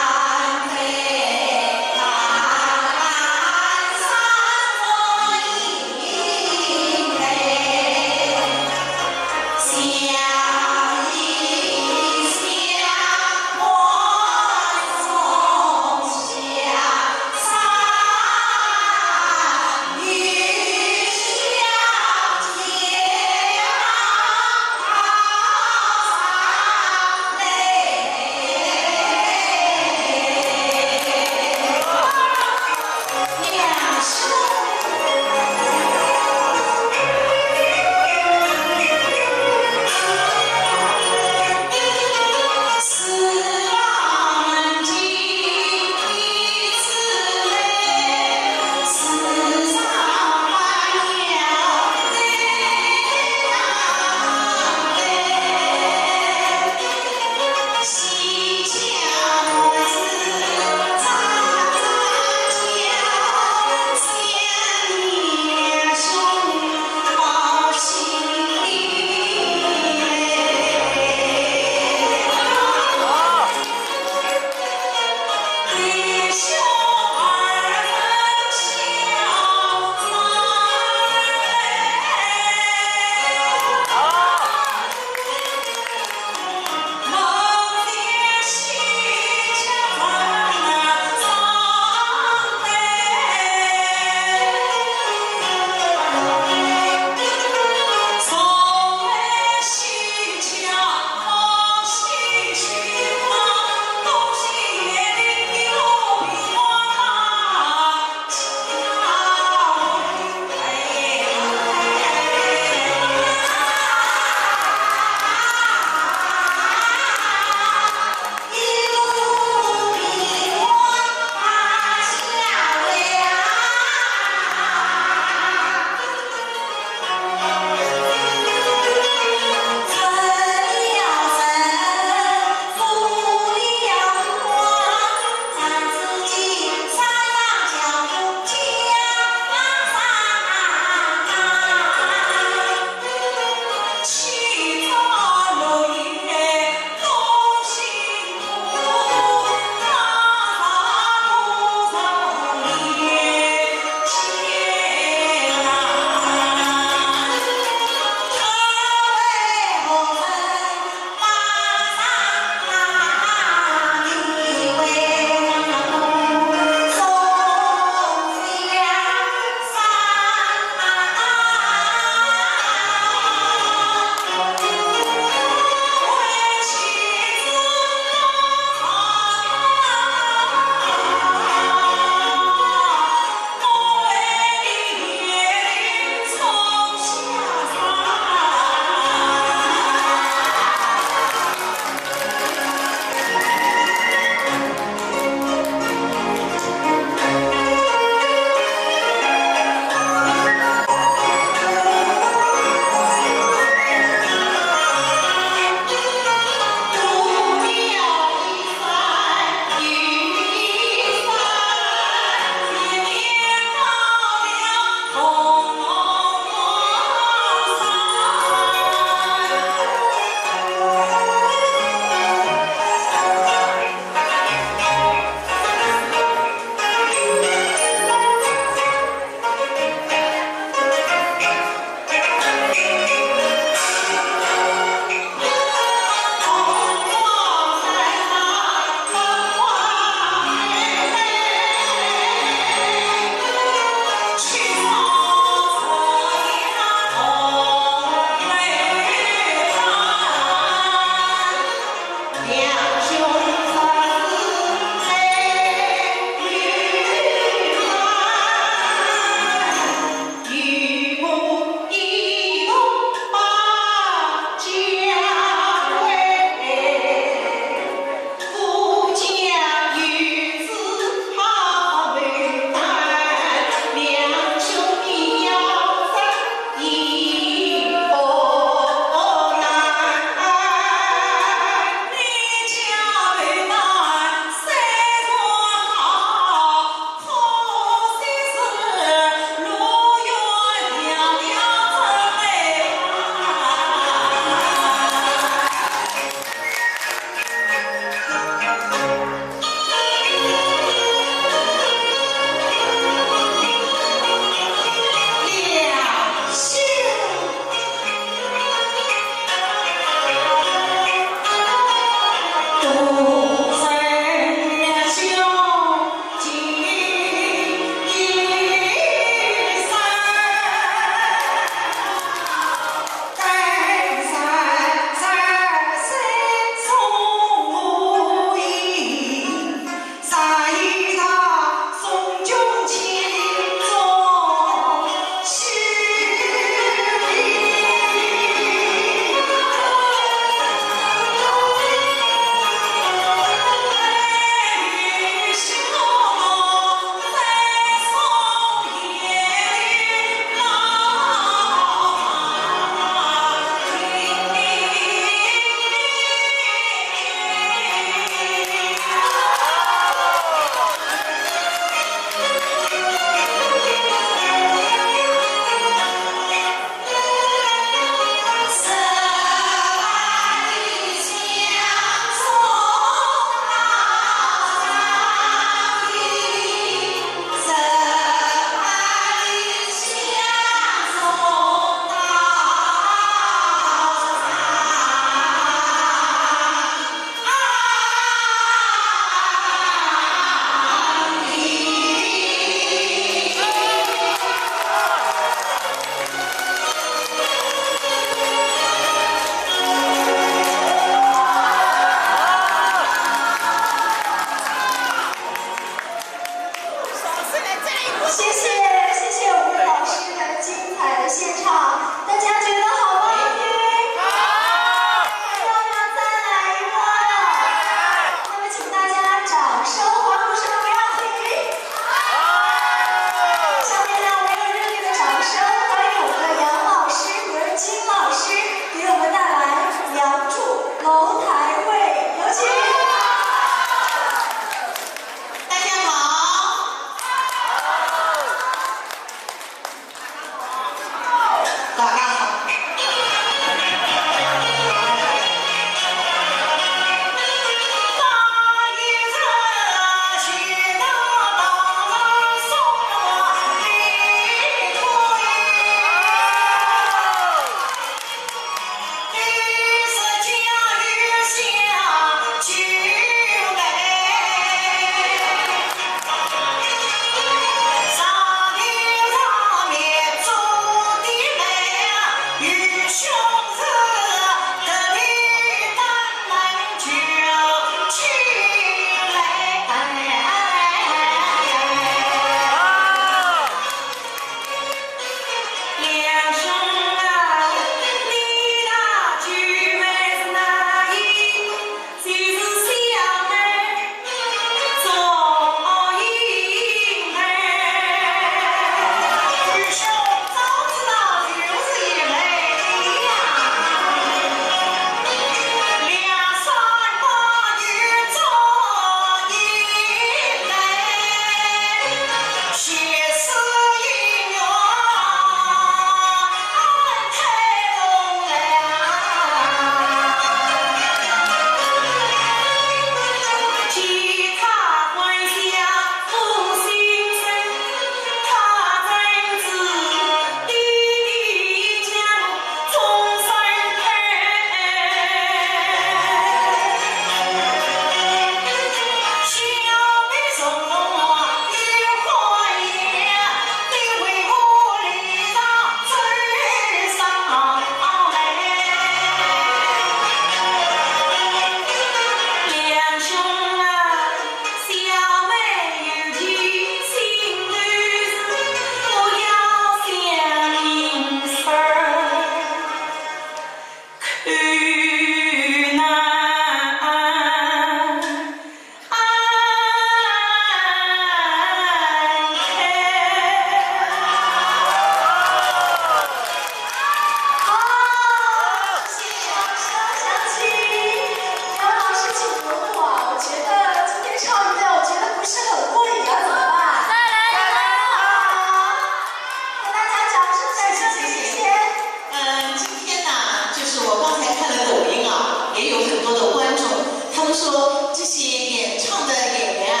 这些演唱的演员啊，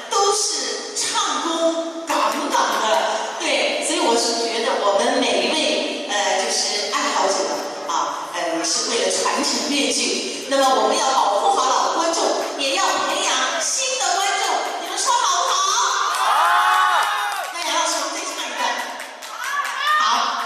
都是唱功杠杠的，对，所以我是觉得我们每一位呃，就是爱好者啊，呃，是为了传承越剧。那么我们要保护好老观众，也要培养新的观众，你们说好不好？好。那杨老师，我们再唱一段。好。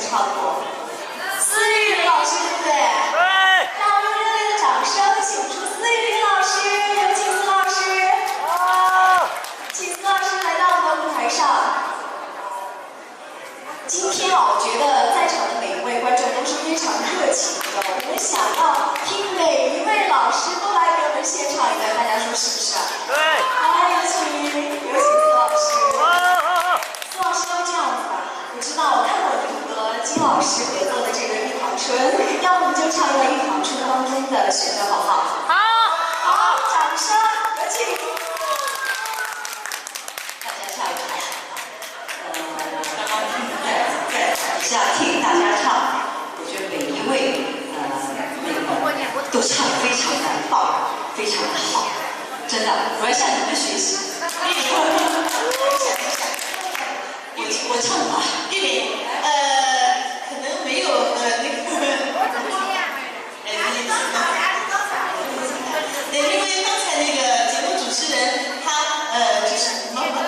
唱过。思雨老师，对不对？对。让我们用热烈的掌声，请出思雨老师，有请思老师。好。请思老师来到我们的舞台上。今天啊，我觉得在场的每一位观众都是非常热情的，我们想要听每一位老师都来给我们献唱一段，大家说是不是啊？对。来，有请，有请思老师。好，好，好。 思老师，要不这样子吧，我知道我看过您和金老师合作的这个《一塘春》，要不我们就唱一段《一塘春》当中的选段，好不好？好。好，掌声，有请。大家下一排。呃，刚刚听，再，再一下听大家唱，我觉得每一位，呃，那个都唱得非常的棒，非常的好，真的，我要向你们学习。等一下，等一下。 我，我唱啊，玉林，呃，可能没有，呃，那个，呃，那个，对，因为刚才那个节目主持人他，呃，就是毛毛的，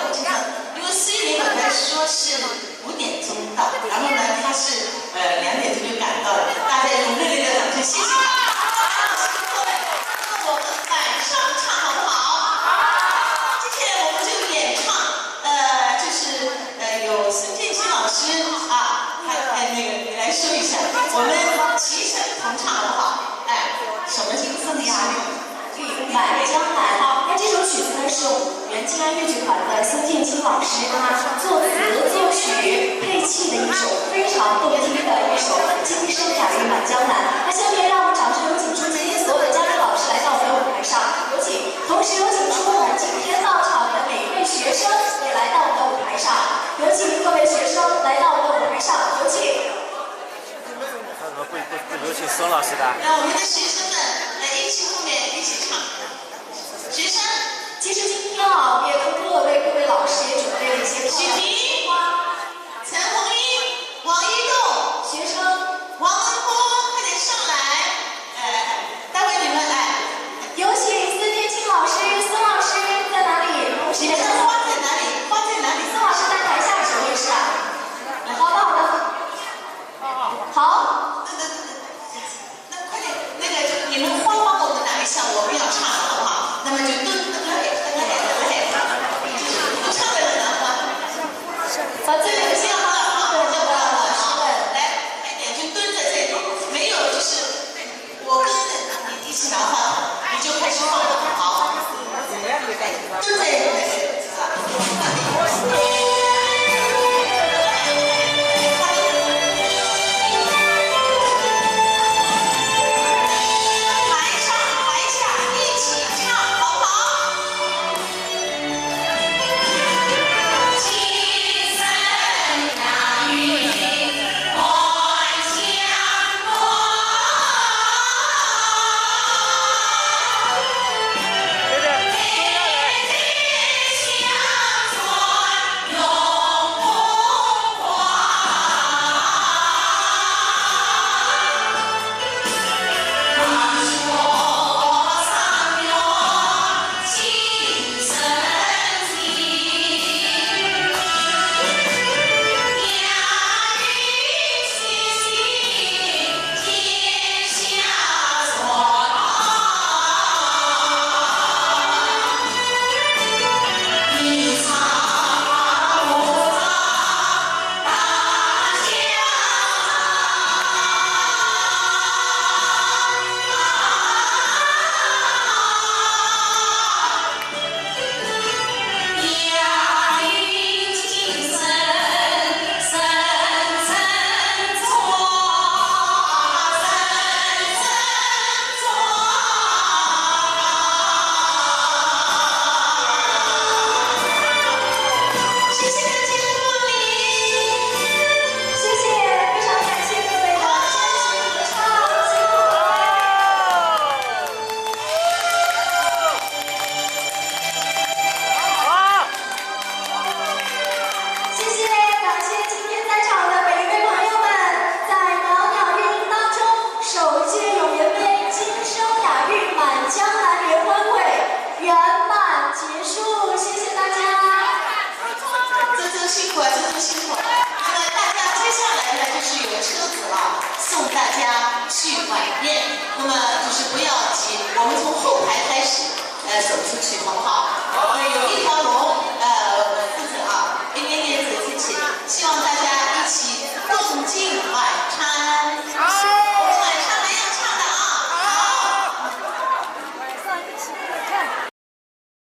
因为思雨老师说是五点钟到，然后呢，他是，呃，两点钟就赶到了，大家用热烈的掌声，谢谢他。那我们晚上唱好不好？接下来我们就演唱。 呃，就是，呃，有孙建新老师啊，他，哎，那个，你来说一下，我们齐声同唱好不好？哎，什么名字呀？《满江南》。那这首曲子呢，是我们原静安越剧团的孙建新老师他作词作曲配器的一首非常动听的一首《今生雅与满江南》。那下面让我们掌声有请出今天所有的嘉宾老师来到我们的舞台上，有请。 同时有请出我们今天到场的每一位学生也来到我们的舞台上，有请各位学生来到我们的舞台上，有请。为什么不不不有请孙老师的？让我们的学生们来一起后面一起唱。学生，其实今天啊，我们也偷偷的为各位老师也准备了一些漂亮的鲜花。陈红英、王一栋、学生、王文波，快点上来。哎，待会你们哎。 有请孙建新老师，孙老师在哪里？同时，你们的花在哪里？花在哪里？孙老师在台下什么意思啊？好的，好的。好。那那那那快点，那个就你们花帮我们拿一下，我们要唱了，好不好？那么就蹲，蹲，蹲，蹲，蹲。送大家去晚宴，那么就是不要急，我们从后排开始，呃，走出去，好不好？好。对，有一条龙，呃，负责啊，一点点走出去，希望大